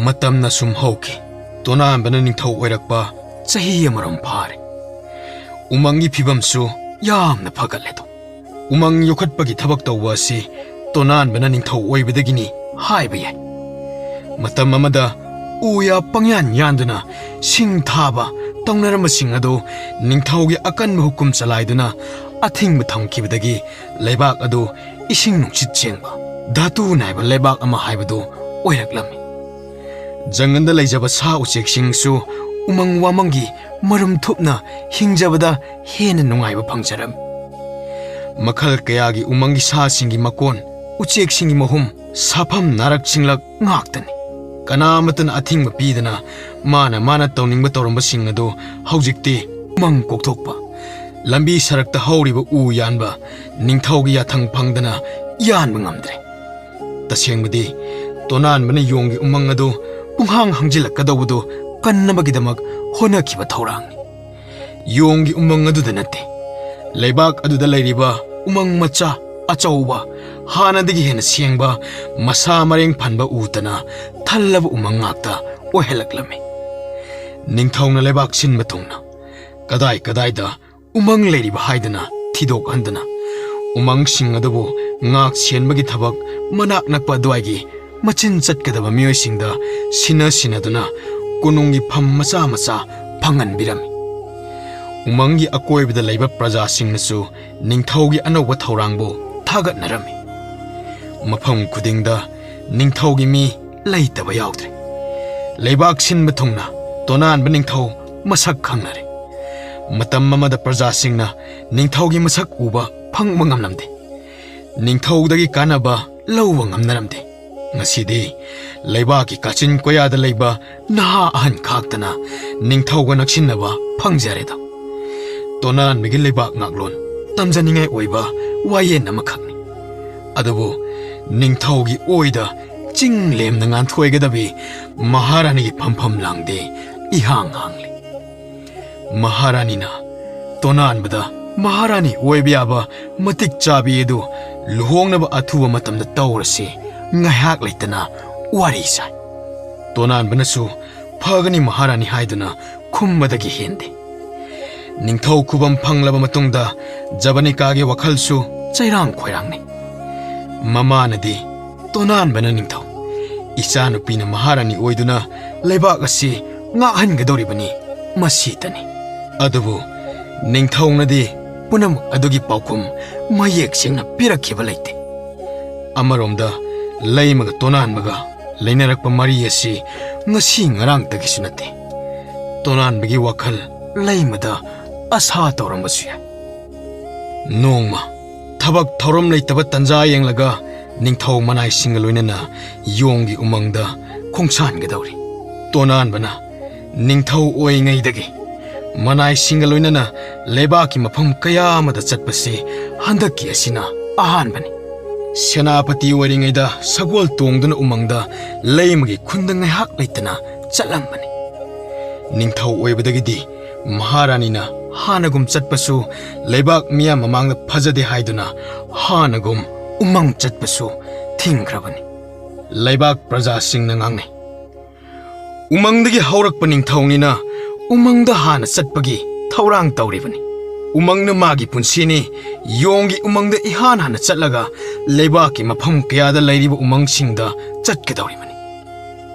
ꯃꯇꯝꯅ ꯁꯨꯝ ꯍꯧꯈꯤ꯫ ꯇꯣꯅꯥꯟꯕꯅ ꯅꯤꯡꯊꯧ ꯑꯣꯏꯔꯛꯄ ꯆꯍꯤ ꯑꯃꯔꯣꯝ ꯐꯥꯔꯦ꯫ ꯎꯃꯪꯒꯤ ꯐꯤꯕꯝꯁꯨ ꯌꯥꯝꯅ ꯐꯒꯠꯂꯦꯗꯣ꯫ ꯎꯃꯪ ꯌꯣꯛꯈꯠꯄꯒꯤ ꯊꯕꯛ ꯇꯧꯕ ꯑꯁꯤ ꯇꯣꯅꯥꯟꯕꯅ ꯅꯤꯡꯊꯧ ꯑꯣꯏꯕꯗꯒꯤꯅꯤ ꯍꯥꯏꯕ ꯌꯥꯏ꯫ ꯃꯇꯝ ꯑꯃꯗ ꯎ ꯌꯥ ꯄꯪꯌꯥꯟ ꯌꯥꯟꯗꯨꯅ ꯁꯤꯡ ꯊꯥꯕ ꯇꯧꯅꯔꯝꯕꯁꯤꯡ ꯑꯗꯨ ꯅꯤꯡꯊꯧꯒꯤ ꯑꯀꯟꯕ ꯍꯨꯀꯨꯝ ꯆꯂꯥꯏꯗꯨꯅ ꯑꯊꯤꯡꯕ ꯊꯝꯈꯤꯕꯗꯒꯤ ꯂꯩꯕꯥꯛ ꯑꯗꯨ ꯏꯁꯤꯡ ꯅꯨꯡꯁꯤꯠ ꯁꯦꯡꯕ, ꯙꯥꯇꯨ ꯅꯥꯏꯕ ꯂꯩꯕꯥꯛ ꯑꯃ ꯍꯥꯏꯕꯗꯨ ꯑꯣꯏꯔꯛꯂꯝꯃꯤ꯫ ꯖꯪꯒꯜꯗ ꯂꯩꯖꯕ ꯁꯥ ꯎꯆꯦꯛꯁꯤꯡꯁꯨ ꯎꯃꯪ ꯋꯥꯃꯪꯒꯤ ꯃꯔꯨꯝ ꯊꯨꯞꯅ ꯍꯤꯡꯖꯕꯗ ꯍꯦꯟꯅ ꯅꯨꯡꯉꯥꯏꯕ ꯐꯪꯖꯔꯝꯃꯤ꯫ ꯃꯈꯜ ꯀꯌꯥꯒꯤ ꯎꯃꯪꯒꯤ ꯁꯥꯁꯤꯡꯒꯤ ꯃꯀꯣꯟ, ꯎꯆꯦꯛꯁꯤꯡꯒꯤ ꯃꯍꯨꯝ, ꯁꯥꯐꯝ ꯅꯥꯔꯛ ꯁꯤꯡꯂꯛ ꯉꯥꯛꯇꯅꯤ꯫ ꯀꯅꯥ ꯑꯃꯠꯇꯅ ꯑꯊꯤꯡꯕ ꯄꯤꯗꯅ ꯃꯥꯅ ꯃꯥꯅ ꯇꯧꯅꯤꯡꯕ ꯇꯧꯔꯝꯕꯁꯤꯡ ꯑꯗꯨ ꯍꯧꯖꯤꯛꯇꯤ ꯎꯃꯪ ꯀꯣꯛꯊꯣꯛꯄ, ꯂꯝꯕꯤ ꯁꯔꯛꯇ ꯍꯧꯔꯤꯕ ꯎ ꯌꯥꯟꯕ, ꯅꯤꯡꯊꯧꯒꯤ ꯌꯥꯊꯪ ꯐꯪꯗꯅ ꯌꯥꯟꯕ ꯉꯝꯗ꯭ꯔꯦ꯫ ꯇꯁꯦꯡꯕꯗꯤ ꯇꯣꯅꯥꯟꯕꯅ ꯌꯣꯡꯒꯤ ꯎꯃꯪ ꯑꯗꯨ ꯄꯨꯡꯍꯥꯡ ꯍꯥꯡꯖꯤꯜꯂꯛꯀꯗꯧꯕꯗꯨ ꯀꯟꯅꯕꯒꯤꯗꯃꯛ ꯍꯣꯠꯅꯈꯤꯕ ꯊꯧꯔꯥꯡꯅꯤ꯫ ꯌꯣꯡꯒꯤ ꯎꯃꯪ ꯑꯗꯨꯗ ꯅꯠꯇꯦ, ꯂꯩꯕꯥꯛ ꯑꯗꯨꯗ ꯂꯩꯔꯤꯕ ꯎꯃꯪ ꯃꯆꯥ, ꯑꯆꯧꯕ, ꯍꯥꯟꯅꯗꯒꯤ ꯍꯦꯟꯅ ꯁꯦꯡꯕ, ꯃꯁꯥ ꯃꯔꯦꯡ ꯐꯟꯕ ꯎꯇꯅ ꯊꯜꯂꯕ ꯎꯃꯪ ꯉꯥꯛꯇ ꯑꯣꯏꯍꯜꯂꯛꯂꯝꯃꯤ꯫ ꯅꯤꯡꯊꯧꯅ ꯂꯩꯕꯥꯛ ꯁꯤꯟꯕ ꯊꯨꯡꯅ ꯀꯗꯥꯏ ꯀꯗꯥꯏꯗ ꯎꯃꯪ ꯂꯩꯔꯤꯕ ꯍꯥꯏꯗꯅ ꯊꯤꯗꯣꯛꯍꯟꯗꯅ, ꯎꯃꯪꯁꯤꯡ ꯑꯗꯨꯕꯨ ꯉꯥꯛ ꯁꯦꯟꯕꯒꯤ ꯊꯕꯛ ꯃꯅꯥꯛ ꯅꯛꯄ ꯑꯗꯨꯋꯥꯏꯒꯤ ꯃꯆꯤꯟ ꯆꯠꯀꯗꯕ ꯃꯤꯑꯣꯏꯁꯤꯡꯗ ꯁꯤꯟꯅ ꯁꯤꯟꯅꯗꯨꯅ ꯀꯣꯅꯨꯡꯒꯤ ꯐꯝ ꯃꯆꯥ ꯃꯆꯥ ꯐꯪꯍꯟꯕꯤꯔꯝꯃꯤ꯫ ꯎꯃꯪꯒꯤ ꯑꯀꯣꯏꯕꯗ ꯂꯩꯕ ꯄ꯭ꯔꯖꯥꯁꯤꯡꯅꯁꯨ ꯅꯤꯡꯊꯧꯒꯤ ꯑꯅꯧꯕ ꯊꯧꯔꯥꯡꯕꯨ ꯊꯥꯒꯠꯅꯔꯝꯃꯤ꯫ ꯃꯐꯝ ꯈꯨꯗꯤꯡꯗ ꯅꯤꯡꯊꯧꯒꯤ ꯃꯤ ꯂꯩꯇꯕ ꯌꯥꯎꯗ꯭ꯔꯦ꯫ ꯂꯩꯕꯥꯛ ꯁꯤꯟꯕ ꯊꯨꯡꯅ ꯇꯣꯅꯥꯟꯕ ꯅꯤꯡꯊꯧ ꯃꯁꯛ ꯈꯪꯅꯔꯦ꯫ ꯃꯇꯝ ꯑꯃꯗ ꯄ꯭ꯔꯖꯥꯁꯤꯡꯅ ꯅꯤꯡꯊꯧꯒꯤ ꯃꯁꯛ ꯎꯕ ꯐꯪꯕ ꯉꯝꯂꯝꯗꯦ꯫ ꯅꯤꯡꯊꯧꯗꯒꯤ ꯀꯥꯟꯅꯕ ꯂꯧꯕ ꯉꯝꯅꯔꯝꯗꯦ꯫ ꯉꯁꯤꯗꯤ ꯂꯩꯕꯥꯛꯀꯤ ꯀꯥꯆꯤꯟ ꯀꯣꯌꯥꯗ ꯂꯩꯕ ꯅꯍꯥ ꯑꯍꯟ ꯈꯥꯛꯇꯅ ꯅꯤꯡꯊꯧꯒ ꯅꯛꯁꯤꯟꯅꯕ ꯐꯪꯖꯔꯦꯗꯣ꯫ ꯇꯣꯅꯥꯟꯕꯒꯤ ꯂꯩꯕꯥꯛ ꯉꯥꯛꯂꯣꯟ ꯇꯝꯖꯅꯤꯡꯉꯥꯏ ꯑꯣꯏꯕ ꯋꯥꯌꯦꯜ ꯑꯃꯈꯛꯅꯤ꯫ ꯑꯗꯨꯕꯨ ꯅꯤꯡꯊꯧꯒꯤ ꯑꯣꯏꯗ ꯆꯤꯡ ꯂꯦꯝꯅ ꯉꯥꯟꯊꯣꯏꯒꯗꯕꯤ ꯃꯍꯥꯔꯥꯅꯤꯒꯤ ꯐꯝꯐꯝ ꯂꯥꯡꯗꯦ ꯏꯍꯥꯡ ꯍꯥꯡꯂꯤ꯫ ꯃꯍꯥꯔꯥꯅꯤꯅ ꯇꯣꯅꯥꯟꯕꯗ ꯃꯍꯥꯔꯥꯅꯤ ꯑꯣꯏꯕ ꯌꯥꯕ ꯃꯇꯤꯛ ꯆꯥꯕꯤ ꯑꯗꯨ ꯂꯨꯍꯣꯡꯅꯕ ꯑꯊꯨꯕ ꯃꯇꯝꯗ ꯇꯧꯔꯁꯤ, ꯉꯥꯏꯍꯥꯛ ꯂꯩꯇꯅ ꯋꯥꯔꯤ ꯁꯥꯏ꯫ ꯇꯣꯅꯥꯟꯕꯅꯁꯨ "ꯐꯒꯅꯤ ꯃꯍꯥꯔꯥꯅꯤ" ꯍꯥꯏꯗꯨꯅ ꯈꯨꯝꯕꯗꯒꯤ ꯍꯦꯟꯗꯦ꯫ ꯅꯤꯡꯊꯧ ꯈꯨꯕꯝ ꯐꯪꯂꯕ ꯃꯇꯨꯡꯗ ꯖꯕꯅꯤꯀꯥꯒꯤ ꯋꯥꯈꯜꯁꯨ ꯆꯩꯔꯥꯡ ꯈꯣꯏꯔꯥꯡꯅꯩ꯫ ꯃꯃꯥꯅꯗꯤ, "ꯇꯣꯅꯥꯟꯕꯅ ꯅꯤꯡꯊꯧ, ꯏꯆꯥꯅꯨꯄꯤꯅ ꯃꯍꯥꯔꯥꯅꯤ ꯑꯣꯏꯗꯨꯅ ꯂꯩꯕꯥꯛ ꯑꯁꯤ ꯉꯥꯛꯍꯟꯒꯗꯧꯔꯤꯕꯅꯤ, ꯃꯁꯤꯇꯅꯤ"꯫ ꯑꯗꯨꯕꯨ ꯅꯤꯡꯊꯧꯅꯗꯤ ꯄꯨꯝꯅꯃꯛ ꯑꯗꯨꯒꯤ ꯄꯥꯎꯈꯨꯝ ꯃꯌꯦꯛ ꯁꯦꯡꯅ ꯄꯤꯔꯛꯈꯤꯕ ꯂꯩꯇꯦ꯫ ꯑꯃꯔꯣꯝꯗ ꯂꯩꯃꯒ ꯇꯣꯅꯥꯟꯕꯒ ꯂꯩꯅꯔꯛꯄ ꯃꯔꯤ ꯑꯁꯤ ꯉꯁꯤ ꯉꯔꯥꯡꯇꯒꯤꯁꯨ ꯅꯠꯇꯦ꯫ ꯇꯣꯅꯥꯟꯕꯒꯤ ꯋꯥꯈꯜ ꯂꯩꯃꯗ ꯑꯁꯥ ꯇꯧꯔꯝꯕꯁꯨ ꯌꯥꯏ꯫ ꯅꯣꯡꯃ ꯊꯕꯛ ꯊꯧꯔꯝ ꯂꯩꯇꯕ ꯇꯟꯖꯥ ꯌꯦꯡꯂꯒ ꯅꯤꯡꯊꯧ ꯃꯅꯥꯏꯁꯤꯡꯒ ꯂꯣꯏꯅꯅ ꯌꯣꯡꯒꯤ ꯎꯃꯪꯗ ꯈꯣꯡꯁꯥꯟꯒꯗꯧꯔꯤ꯫ ꯇꯣꯅꯥꯟꯕꯅ ꯅꯤꯡꯊꯧ ꯑꯣꯏꯔꯤꯉꯩꯗꯒꯤ ꯃꯅꯥꯏꯁꯤꯡꯒ ꯂꯣꯏꯅꯅ ꯂꯩꯕꯥꯛꯀꯤ ꯃꯐꯝ ꯀꯌꯥ ꯑꯃꯗ ꯆꯠꯄꯁꯤ ꯍꯟꯗꯛꯀꯤ ꯑꯁꯤꯅ ꯑꯍꯥꯟꯕꯅꯤ꯫ ꯁꯦꯅꯥꯄꯇꯤ ꯑꯣꯏꯔꯤꯉꯩꯗ ꯁꯒꯣꯜ ꯇꯣꯡꯗꯨꯅ ꯎꯃꯪꯗ ꯂꯩꯃꯒꯤ ꯈꯨꯟꯗ ꯉꯥꯏꯍꯥꯛ ꯂꯩꯇꯅ ꯆꯠꯂꯝꯕꯅꯤ꯫ ꯅꯤꯡꯊꯧ ꯑꯣꯏꯕꯗꯒꯤꯗꯤ ꯃꯍꯥꯔꯥꯅꯤꯅ ꯍꯥꯟꯅꯒꯨꯝ ꯆꯠꯄꯁꯨ, ꯂꯩꯕꯥꯛ ꯃꯤꯌꯥꯝ ꯃꯃꯥꯡꯗ ꯐꯖꯗꯦ ꯍꯥꯏꯗꯨꯅ ꯍꯥꯟꯅꯒꯨꯝ ꯎꯃꯪ ꯆꯠꯄꯁꯨ ꯊꯤꯡꯈ꯭ꯔꯕꯅꯤ꯫ ꯂꯩꯕꯥꯛ ꯄ꯭ꯔꯖꯥꯁꯤꯡꯅ ꯉꯥꯡꯅꯩ꯫ ꯎꯃꯪꯗꯒꯤ ꯍꯧꯔꯛꯄ ꯅꯤꯡꯊꯧꯅꯤꯅ ꯎꯃꯪꯗ ꯍꯥꯟꯅ ꯆꯠꯄꯒꯤ ꯊꯧꯔꯥꯡ ꯇꯧꯔꯤꯕꯅꯤ꯫ ꯎꯃꯪꯅ ꯃꯥꯒꯤ ꯄꯨꯟꯁꯤꯅꯤ꯫ ꯌꯣꯡꯒꯤ ꯎꯃꯪꯗ ꯏꯍꯥꯟ ꯍꯥꯟꯅ ꯆꯠꯂꯒ ꯂꯩꯕꯥꯛꯀꯤ ꯃꯐꯝ ꯀꯌꯥꯗ ꯂꯩꯔꯤꯕ ꯎꯃꯪꯁꯤꯡꯗ ꯆꯠꯀꯗꯧꯔꯤꯕꯅꯤ꯫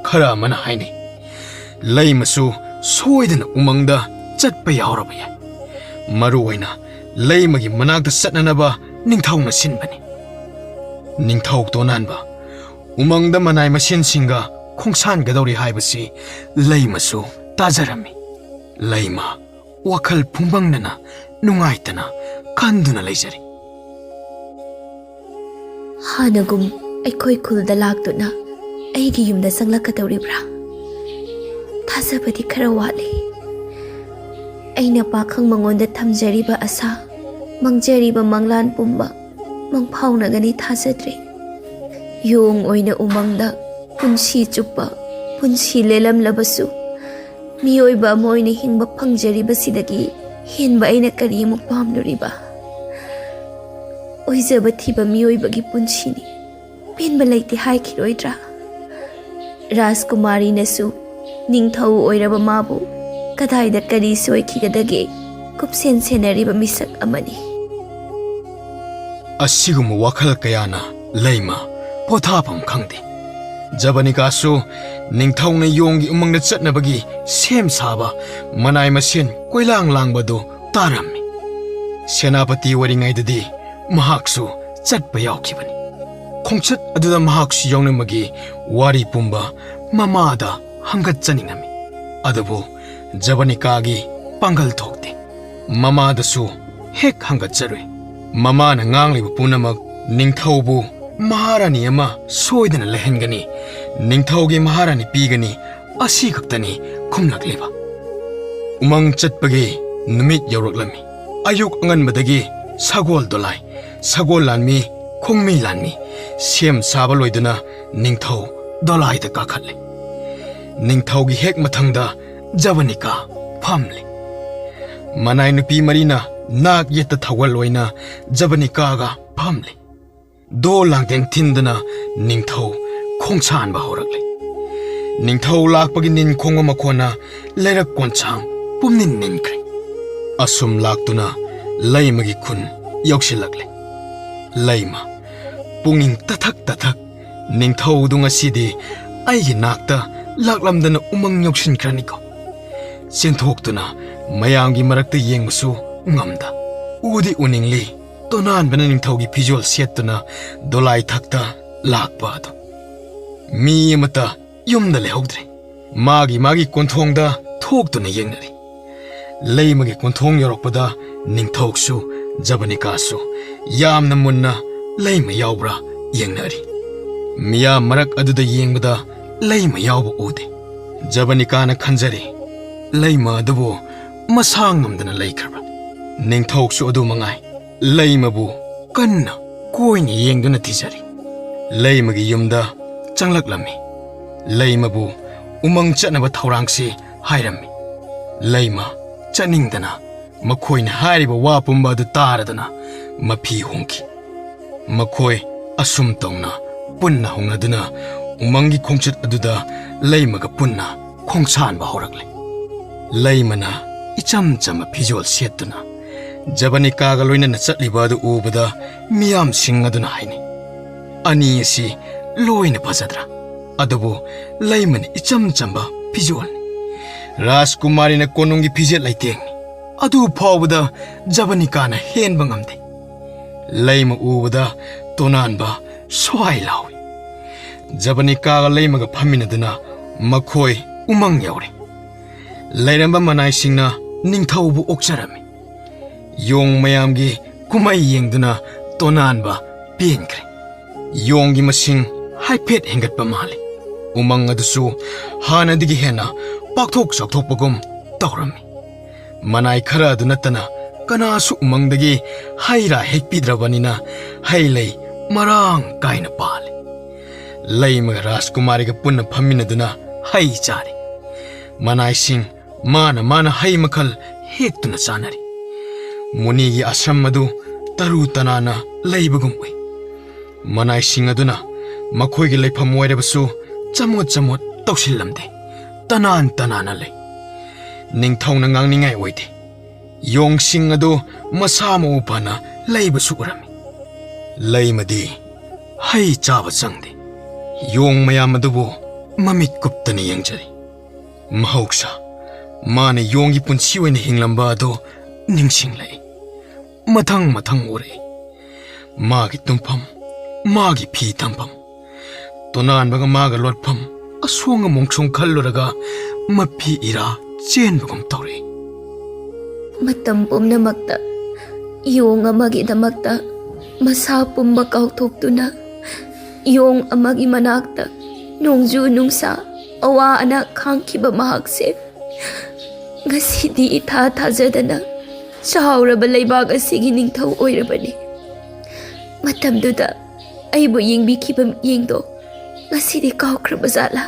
ꯈꯔ ꯑꯃꯅ ꯍꯥꯏꯅꯩ, ꯂꯩꯃꯁꯨ ꯁꯣꯏꯗꯅ ꯎꯃꯪꯗ ꯆꯠꯄ ꯌꯥꯎꯔꯕ ꯌꯥꯏ꯫ ꯃꯔꯨ ꯑꯣꯏꯅ ꯂꯩꯃꯒꯤ ꯃꯅꯥꯛꯇ ꯆꯠꯅꯅꯕ ꯅꯤꯡꯊꯧꯅ ꯁꯤꯟꯕꯅꯤ꯫ ꯅꯤꯡꯊꯧ ꯇꯣꯅꯥꯟꯕ ꯎꯃꯪꯗ ꯃꯅꯥꯏ ꯃꯁꯤꯟꯁꯤꯡꯒ ꯈꯣꯡꯁꯥꯟꯒꯗꯧꯔꯤ ꯍꯥꯏꯕꯁꯤ ꯂꯩꯃꯁꯨ ꯇꯥꯖꯔꯝꯃꯤ꯫ ꯂꯩꯃ ꯋꯥꯈꯜ ꯐꯨꯝꯕꯪꯅꯅ ꯅꯨꯡꯉꯥꯏꯇꯅ ꯈꯟꯗꯨꯅ ꯂꯩꯖꯔꯤ꯫ ꯍꯥꯟꯅꯒꯨꯝ ꯑꯩꯈꯣꯏ ꯈꯨꯜꯗ ꯂꯥꯛꯇꯨꯅ ꯑꯩꯒꯤ ꯌꯨꯝꯗ ꯆꯪꯂꯛꯀꯗꯧꯔꯤꯕ꯭ꯔꯥ? ꯊꯥꯖꯕꯗꯤ ꯈꯔ ꯋꯥꯠꯂꯤ꯫ ꯑꯩꯅ ꯄꯥꯈꯪ ꯃꯉꯣꯟꯗ ꯊꯝꯖꯔꯤꯕ ꯑꯁꯥ, ꯃꯪꯖꯔꯤꯕ ꯃꯪꯂꯥꯟ ꯄꯨꯝꯕ ꯃꯪꯐꯥꯎꯅꯒꯅꯤ ꯊꯥꯖꯗ꯭ꯔꯦ꯫ ꯌꯣꯡ ꯑꯣꯏꯅ ꯎꯃꯪꯗ ꯄꯨꯟꯁꯤ ꯆꯨꯞꯄ ꯄꯨꯟꯁꯤ ꯂꯦꯜꯂꯝꯂꯕꯁꯨ, ꯃꯤꯑꯣꯏꯕ ꯑꯃ ꯑꯣꯏꯅ ꯍꯤꯡꯕ ꯐꯪꯖꯔꯤꯕꯁꯤꯗꯒꯤ ꯍꯦꯟꯕ ꯑꯩꯅ ꯀꯔꯤ ꯑꯃꯨꯛ ꯄꯥꯝꯂꯨꯔꯤꯕ? ꯑꯣꯏꯖꯕ ꯊꯤꯕ ꯃꯤꯑꯣꯏꯕꯒꯤ ꯄꯨꯟꯁꯤꯅꯤ꯫ ꯄꯦꯟꯕ ꯂꯩꯇꯦ ꯍꯥꯏꯈꯤꯔꯣꯏꯗ꯭ꯔꯥ? ꯔꯥꯖꯀꯨꯃꯥꯔꯤꯅꯁꯨ ꯅꯤꯡꯊꯧ ꯑꯣꯏꯔꯕ ꯃꯥꯕꯨ ꯀꯗꯥꯏꯗ ꯀꯔꯤ ꯁꯣꯏꯈꯤꯒꯗꯒꯦ ꯀꯨꯞꯁꯦꯟ ꯁꯦꯟꯅꯔꯤꯕ ꯃꯤꯁꯛ ꯑꯃꯅꯤ꯫ ꯑꯁꯤꯒꯨꯝꯕ ꯋꯥꯈꯜ ꯀꯌꯥꯅ ꯂꯩꯃ ꯄꯣꯊꯥꯐꯝ ꯈꯪꯗꯦ꯫ ꯖꯕꯅꯤꯀꯥꯁꯨ ꯅꯤꯡꯊꯧꯅ ꯌꯣꯡꯒꯤ ꯎꯃꯪꯗ ꯆꯠꯅꯕꯒꯤ ꯁꯦꯝ ꯁꯥꯕ ꯃꯅꯥꯏ ꯃꯁꯤꯟ ꯀꯣꯏꯂꯥꯡ ꯂꯥꯡꯕꯗꯨ ꯇꯥꯔꯝꯃꯤ꯫ ꯁꯦꯅꯥꯄꯇꯤ ꯑꯣꯏꯔꯤꯉꯩꯗꯗꯤ ꯃꯍꯥꯛꯁꯨ ꯆꯠꯄ ꯌꯥꯎꯈꯤꯕꯅꯤ꯫ ꯈꯣꯡꯆꯠ ꯑꯗꯨꯗ ꯃꯍꯥꯛꯁꯨ ꯌꯥꯎꯅꯤꯡꯕꯒꯤ ꯋꯥꯔꯤ ꯄꯨꯝꯕ ꯃꯃꯥꯗ ꯍꯪꯒꯠꯆꯅꯤꯡꯉꯝꯃꯤ꯫ ꯑꯗꯨꯕꯨ ꯖꯕꯅꯤꯀꯥꯒꯤ ꯄꯥꯡꯒꯜ ꯊꯣꯛꯇꯦ꯫ ꯃꯃꯥꯗꯁꯨ ꯍꯦꯛ ꯍꯪꯒꯠꯆꯔꯨꯏ꯫ ꯃꯃꯥꯅ ꯉꯥꯡꯂꯤꯕ ꯄꯨꯝꯅꯃꯛ ꯅꯤꯡꯊꯧꯕꯨ ꯃꯍꯥꯔꯥꯅꯤ ꯑꯃ ꯁꯣꯏꯗꯅ ꯂꯩꯍꯟꯒꯅꯤ, ꯅꯤꯡꯊꯧꯒꯤ ꯃꯍꯥꯔꯥꯅꯤ ꯄꯤꯒꯅꯤ, ꯑꯁꯤ ꯈꯛꯇꯅꯤ ꯈꯨꯝꯂꯛꯂꯤꯕ꯫ ꯎꯃꯪ ꯆꯠꯄꯒꯤ ꯅꯨꯃꯤꯠ ꯌꯧꯔꯛꯂꯝꯃꯤ꯫ ꯑꯌꯨꯛ ꯑꯉꯟꯕꯗꯒꯤ ꯁꯒꯣꯜ ꯗꯣꯂꯥꯏ, ꯁꯒꯣꯜ ꯂꯥꯟꯃꯤ, ꯈꯣꯡꯃꯤ ꯂꯥꯟꯃꯤ ꯁꯦꯝ ꯁꯥꯕ ꯂꯣꯏꯗꯨꯅ ꯅꯤꯡꯊꯧ ꯗꯣꯂꯥꯏꯗ ꯀꯥꯈꯠꯂꯦ꯫ ꯅꯤꯡꯊꯧꯒꯤ ꯍꯦꯛ ꯃꯊꯪꯗ ꯖꯕꯅꯤꯀꯥ ꯐꯝꯂꯤ꯫ ꯃꯅꯥꯏ ꯅꯨꯄꯤ ꯃꯔꯤꯅ ꯅꯥꯛ ꯌꯦꯠꯇ ꯊꯧꯒꯜ ꯑꯣꯏꯅ ꯖꯕꯅꯤꯀꯥꯒ ꯐꯝꯂꯤ꯫ ꯗꯣ ꯂꯥꯡꯗꯦꯡ ꯊꯤꯟꯗꯨꯅ ꯅꯤꯡꯊꯧ ꯈꯣꯡꯁꯥꯟꯕ ꯍꯧꯔꯛꯂꯦ꯫ ꯅꯤꯡꯊꯧ ꯂꯥꯛꯄꯒꯤ ꯅꯤꯟ ꯈꯣꯡꯕ ꯃꯈꯣꯟꯅ ꯂꯩꯔꯛ ꯀꯣꯟꯁꯥꯡ ꯄꯨꯝꯅꯤꯟ ꯅꯤꯟꯈ꯭ꯔꯦ꯫ ꯑꯁꯨꯝ ꯂꯥꯛꯇꯨꯅ ꯂꯩꯃꯒꯤ ꯈꯨꯟ ꯌꯧꯁꯤꯜꯂꯛꯂꯦ꯫ ꯂꯩꯃ, ꯄꯨꯛꯅꯤꯡ ꯇꯊꯛ ꯇꯊꯛ, ꯅꯤꯡꯊꯧꯗꯨ ꯉꯁꯤꯗꯤ ꯑꯩꯒꯤ ꯅꯥꯛꯇ ꯂꯥꯛꯂꯝꯗꯅ ꯎꯃꯪ ꯌꯧꯁꯤꯟꯈ꯭ꯔꯅꯤꯀꯣ꯫ ꯆꯦꯟꯊꯣꯛꯇꯨꯅ ꯃꯌꯥꯝꯒꯤ ꯃꯔꯛꯇ ꯌꯦꯡꯕꯁꯨ ꯉꯝꯗ, ꯎꯗꯤ ꯎꯅꯤꯡꯂꯤ ꯇꯣꯅꯥꯟꯕꯅ ꯅꯤꯡꯊꯧꯒꯤ ꯐꯤꯖꯣꯜ ꯁꯦꯠꯇꯨꯅ ꯗꯣꯂꯥꯏ ꯊꯛꯇ ꯂꯥꯛꯄ ꯑꯗꯨ꯫ ꯃꯤ ꯑꯃꯠꯇ ꯌꯨꯝꯗ ꯂꯩꯍꯧꯗ꯭ꯔꯦ꯫ ꯃꯥꯒꯤ ꯃꯥꯒꯤ ꯀꯣꯟꯊꯣꯡꯗ ꯊꯣꯛꯇꯨꯅ ꯌꯦꯡꯅꯔꯤ꯫ ꯂꯩꯃꯒꯤ ꯀꯣꯟꯊꯣꯡ ꯌꯧꯔꯛꯄꯗ ꯅꯤꯡꯊꯧꯁꯨ ꯖꯕꯅꯤꯀꯥꯁꯨ ꯌꯥꯝꯅ ꯃꯨꯟꯅ ꯂꯩꯃ ꯌꯥꯎꯕ꯭ꯔꯥ ꯌꯦꯡꯅꯔꯤ꯫ ꯃꯤꯌꯥꯝ ꯃꯔꯛ ꯑꯗꯨꯗ ꯌꯦꯡꯕꯗ ꯂꯩꯃ ꯌꯥꯎꯕ ꯎꯗꯦ꯫ ꯖꯕꯅꯤꯀꯥꯅ ꯈꯟꯖꯔꯤ, ꯂꯩꯃ ꯑꯗꯨꯕꯨ ꯃꯁꯥ ꯉꯝꯗꯅ ꯂꯩꯈ꯭ꯔꯕ꯭ꯔꯥ? ꯅꯤꯡꯊꯧꯁꯨ ꯑꯗꯨ ꯃꯉꯥꯏ꯫ ꯂꯩꯃꯕꯨ ꯀꯟꯅ ꯀꯣꯏꯅ ꯌꯦꯡꯗꯨꯅ ꯊꯤꯖꯔꯤ꯫ ꯂꯩꯃꯒꯤ ꯌꯨꯝꯗ ꯆꯪꯂꯛꯂꯝꯃꯤ꯫ ꯂꯩꯃꯕꯨ ꯎꯃꯪ ꯆꯠꯅꯕ ꯊꯧꯔꯥꯡꯁꯤ ꯍꯥꯏꯔꯝꯃꯤ꯫ ꯂꯩꯃ ꯆꯠꯅꯤꯡꯗꯅ ꯃꯈꯣꯏꯅ ꯍꯥꯏꯔꯤꯕ ꯋꯥ ꯄꯨꯝꯕ ꯑꯗꯨ ꯇꯥꯔꯗꯅ ꯃꯐꯤ ꯍꯣꯡꯈꯤ꯫ ꯃꯈꯣꯏ ꯑꯁꯨꯝ ꯇꯧꯅ ꯄꯨꯟꯅ ꯍꯧꯅꯗꯨꯅ ꯎꯃꯪꯒꯤ ꯈꯣꯡꯆꯠ ꯑꯗꯨꯗ ꯂꯩꯃꯒ ꯄꯨꯟꯅ ꯈꯣꯡꯁꯥꯟꯕ ꯍꯧꯔꯛꯂꯦ꯫ ꯂꯩꯃꯅ ꯏꯆꯝ ꯆꯝꯕ ꯐꯤꯖꯣꯜ ꯁꯦꯠꯇꯨꯅ ꯖꯕꯅꯤꯀꯥꯒ ꯂꯣꯏꯅꯅ ꯆꯠꯂꯤꯕ ꯑꯗꯨ ꯎꯕꯗ ꯃꯤꯌꯥꯝꯁꯤꯡ ꯑꯗꯨꯅ ꯍꯥꯏꯅꯩ, "ꯑꯅꯤ ꯑꯁꯤ ꯂꯣꯏꯅ ꯐꯖꯗ꯭ꯔꯥ? ꯑꯗꯨꯕꯨ ꯂꯩꯃꯅ ꯏꯆꯝ ꯆꯝꯕ ꯐꯤꯖꯣꯜꯅꯤ꯫ ꯔꯥꯖꯀꯨꯃꯥꯔꯤꯅ ꯀꯣꯅꯨꯡꯒꯤ ꯐꯤꯖꯦꯠ ꯂꯩꯇꯦꯡꯅꯤ꯫ ꯑꯗꯨ ꯐꯥꯎꯕꯗ ꯖꯕꯅꯤꯀꯥꯅ ꯍꯦꯟꯕ ꯉꯝꯗꯦ꯫" ꯂꯩꯃ ꯎꯕꯗ ꯇꯣꯅꯥꯟꯕ ꯁ꯭ꯋꯥꯏ ꯂꯥꯎꯏ꯫ ꯖꯕꯅꯤꯀꯥꯒ ꯂꯩꯃꯒ ꯐꯝꯃꯤꯟꯅꯗꯨꯅ ꯃꯈꯣꯏ ꯎꯃꯪ ꯌꯧꯔꯦ꯫ ꯂꯩꯔꯝꯕ ꯃꯅꯥꯏꯁꯤꯡꯅ ꯅꯤꯡꯊꯧꯕꯨ ꯑꯣꯛꯆꯔꯝꯃꯤ꯫ ꯌꯣꯡ ꯃꯌꯥꯝꯒꯤ ꯀꯨꯝꯍꯩ ꯌꯦꯡꯗꯨꯅ ꯇꯣꯅꯥꯟꯕ ꯄꯦꯟꯈ꯭ꯔꯦ꯫ ꯌꯣꯡꯒꯤ ꯃꯁꯤꯡ ꯍꯥꯏꯐꯦꯠ ꯍꯦꯟꯒꯠꯄ ꯃꯥꯜꯂꯤ꯫ ꯎꯃꯪ ꯑꯗꯨꯁꯨ ꯍꯥꯟꯅꯗꯒꯤ ꯍꯦꯟꯅ ꯄꯥꯛꯊꯣꯛ ꯆꯥꯎꯊꯣꯛꯄꯒꯨꯝ ꯇꯧꯔꯝꯃꯤ꯫ ꯃꯅꯥꯏ ꯈꯔ ꯑꯗꯨ ꯅꯠꯇꯅ ꯀꯅꯥꯁꯨ ꯎꯃꯪꯗꯒꯤ ꯍꯩ ꯔꯥ ꯍꯦꯛꯄꯤꯗ꯭ꯔꯕꯅꯤꯅ ꯍꯩ ꯂꯩ ꯃꯔꯥꯡ ꯀꯥꯏꯅ ꯄꯥꯜꯂꯤ꯫ ꯂꯩꯃꯒ ꯔꯥꯖꯀꯨꯃꯥꯔꯤꯒ ꯄꯨꯟꯅ ꯐꯝꯃꯤꯟꯅꯗꯨꯅ ꯍꯩ ꯆꯥꯔꯤ꯫ ꯃꯅꯥꯏꯁꯤꯡ ꯃꯥꯅ ꯃꯥꯅ ꯍꯩ ꯃꯈꯜ ꯍꯦꯛꯇꯨꯅ ꯆꯥꯅꯔꯤ꯫ ꯃꯨꯅꯤꯒꯤ ꯑꯥꯁ꯭ꯔꯝ ꯑꯗꯨ ꯇꯔꯨ ꯇꯅꯥꯟꯅ ꯂꯩꯕꯒꯨꯝ ꯎꯏ꯫ ꯃꯅꯥꯏꯁꯤꯡ ꯑꯗꯨꯅ ꯃꯈꯣꯏꯒꯤ ꯂꯩꯐꯝ ꯑꯣꯏꯔꯕꯁꯨ ꯆꯃꯣꯠ ꯆꯃꯣꯠ ꯇꯧꯁꯤꯜꯂꯝꯗꯦ꯫ ꯇꯅꯥꯟ ꯇꯅꯥꯟꯅ ꯂꯩ꯫ ꯅꯤꯡꯊꯧꯅ ꯉꯥꯡꯅꯤꯡꯉꯥꯏ ꯑꯣꯏꯗꯦ꯫ ꯌꯣꯡꯁꯤꯡ ꯑꯗꯨ ꯃꯁꯥ ꯃꯎ ꯐꯅ ꯂꯩꯕꯁꯨ ꯎꯔꯝꯃꯤ꯫ ꯂꯩꯃꯗꯤ ꯍꯩ ꯆꯥꯕ ꯆꯪꯗꯦ꯫ ꯌꯣꯡ ꯃꯌꯥꯝ ꯑꯗꯨꯕꯨ ꯃꯃꯤꯠ ꯀꯨꯞꯇꯅ ꯌꯦꯡꯖꯔꯤ꯫ ꯃꯍꯧꯁꯥ, ꯃꯥꯅ ꯌꯣꯡꯒꯤ ꯄꯨꯟꯁꯤ ꯑꯣꯏꯅ ꯍꯤꯡꯂꯝꯕ ꯑꯗꯨ ꯅꯤꯡꯁꯤꯡꯂꯛꯏ꯫ ꯃꯊꯪ ꯃꯊꯪ ꯎꯔꯛꯏ꯫ ꯃꯥꯒꯤ ꯇꯨꯝꯐꯝ, ꯃꯥꯒꯤ ꯐꯤ ꯊꯝꯐꯝ, ꯇꯣꯅꯥꯟꯕꯒ ꯃꯥꯒ ꯂꯣꯠꯐꯝ, ꯑꯁꯣꯡ ꯑꯃꯣꯡ ꯁꯨꯝ ꯈꯜꯂꯨꯔꯒ ꯃꯄꯤ ꯏꯔꯥ ꯆꯦꯟꯕꯒꯨꯝ ꯇꯧꯔꯛꯏ꯫ ꯃꯇꯝ ꯄꯨꯝꯅꯃꯛꯇ ꯌꯣꯡ ꯑꯃꯒꯤꯗꯃꯛꯇ ꯃꯁꯥ ꯄꯨꯝꯕ ꯀꯥꯎꯊꯣꯛꯇꯨꯅ, ꯌꯣꯡ ꯑꯃꯒꯤ ꯃꯅꯥꯛꯇ ꯅꯣꯡꯖꯨ ꯅꯨꯡꯁꯥ, ꯑꯋꯥ ꯑꯅꯥ ꯈꯥꯡꯈꯤꯕ ꯃꯍꯥꯛꯁꯦ ꯉꯁꯤꯗꯤ ꯏꯊꯥ ꯊꯥꯖꯗꯅ ꯆꯥꯎꯔꯕ ꯂꯩꯕꯥꯛ ꯑꯁꯤꯒꯤ ꯅꯤꯡꯊꯧ ꯑꯣꯏꯔꯕꯅꯤ꯫ ꯃꯇꯝꯗꯨꯗ ꯑꯩꯕꯨ ꯌꯦꯡꯕꯤꯈꯤꯕ ꯃꯤꯠꯌꯦꯡꯗꯣ ꯉꯁꯤꯗꯤ ꯀꯥꯎꯈ꯭ꯔꯕ ꯖꯥꯠꯂꯥ?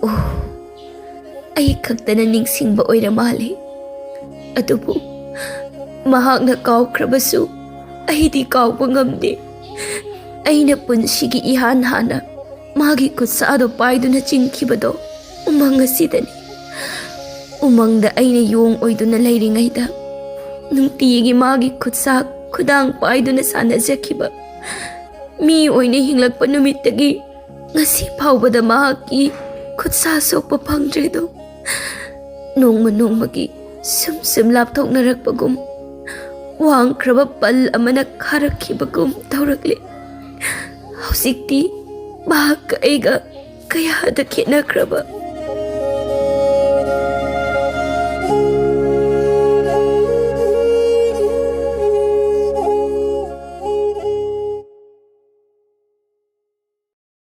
ꯑꯣ, ꯑꯩ ꯈꯛꯇꯅ ꯅꯤꯡꯁꯤꯡꯕ ꯑꯣꯏꯔ ꯃꯥꯜꯂꯦ꯫ ꯑꯗꯨꯕꯨ ꯃꯍꯥꯛꯅ ꯀꯥꯎꯈ꯭ꯔꯕꯁꯨ ꯑꯩꯗꯤ ꯀꯥꯎꯕ ꯉꯝꯗꯦ꯫ ꯑꯩꯅ ꯄꯨꯟꯁꯤꯒꯤ ꯏꯍꯥꯟ ꯍꯥꯟꯅ ꯃꯥꯒꯤ ꯈꯨꯠꯁꯥꯗꯣ ꯄꯥꯏꯗꯨꯅ ꯆꯤꯡꯈꯤꯕꯗꯣ ꯎꯃꯪ ꯑꯁꯤꯗꯅꯤ꯫ ꯎꯃꯪꯗ ꯑꯩꯅ ꯌꯣꯡ ꯑꯣꯏꯗꯨꯅ ꯂꯩꯔꯤꯉꯩꯗ ꯅꯨꯡꯇꯤꯒꯤ ꯃꯥꯒꯤ ꯈꯨꯠꯁꯥ ꯈꯨꯗꯥꯡ ꯄꯥꯏꯗꯨꯅ ꯁꯥꯟꯅꯖꯈꯤꯕ ꯃꯤ ꯑꯣꯏꯅ ꯍꯤꯡꯂꯛꯄ ꯅꯨꯃꯤꯠꯇꯒꯤ ꯉꯁꯤ ꯐꯥꯎꯕꯗ ꯃꯍꯥꯛꯀꯤ ꯈꯨꯠꯁꯥ ꯁꯣꯛꯄ ꯐꯪꯗ꯭ꯔꯦꯗꯣ꯫ ꯅꯣꯡꯃ ꯅꯣꯡꯃꯒꯤ ꯁꯨꯝ ꯁꯨꯝ ꯂꯥꯞꯊꯣꯛꯅꯔꯛꯄꯒꯨꯝ, ꯋꯥꯡꯈ꯭ꯔꯕ ꯄꯜ ꯑꯃꯅ ꯈꯥꯔꯛꯈꯤꯕꯒꯨꯝ ꯇꯧꯔꯛꯂꯦ꯫ ꯍꯧꯖꯤꯛꯇꯤ ꯃꯍꯥꯛꯀ ꯑꯩꯒ ꯀꯌꯥꯗ ꯈꯦꯠꯅꯈ꯭ꯔꯕ꯫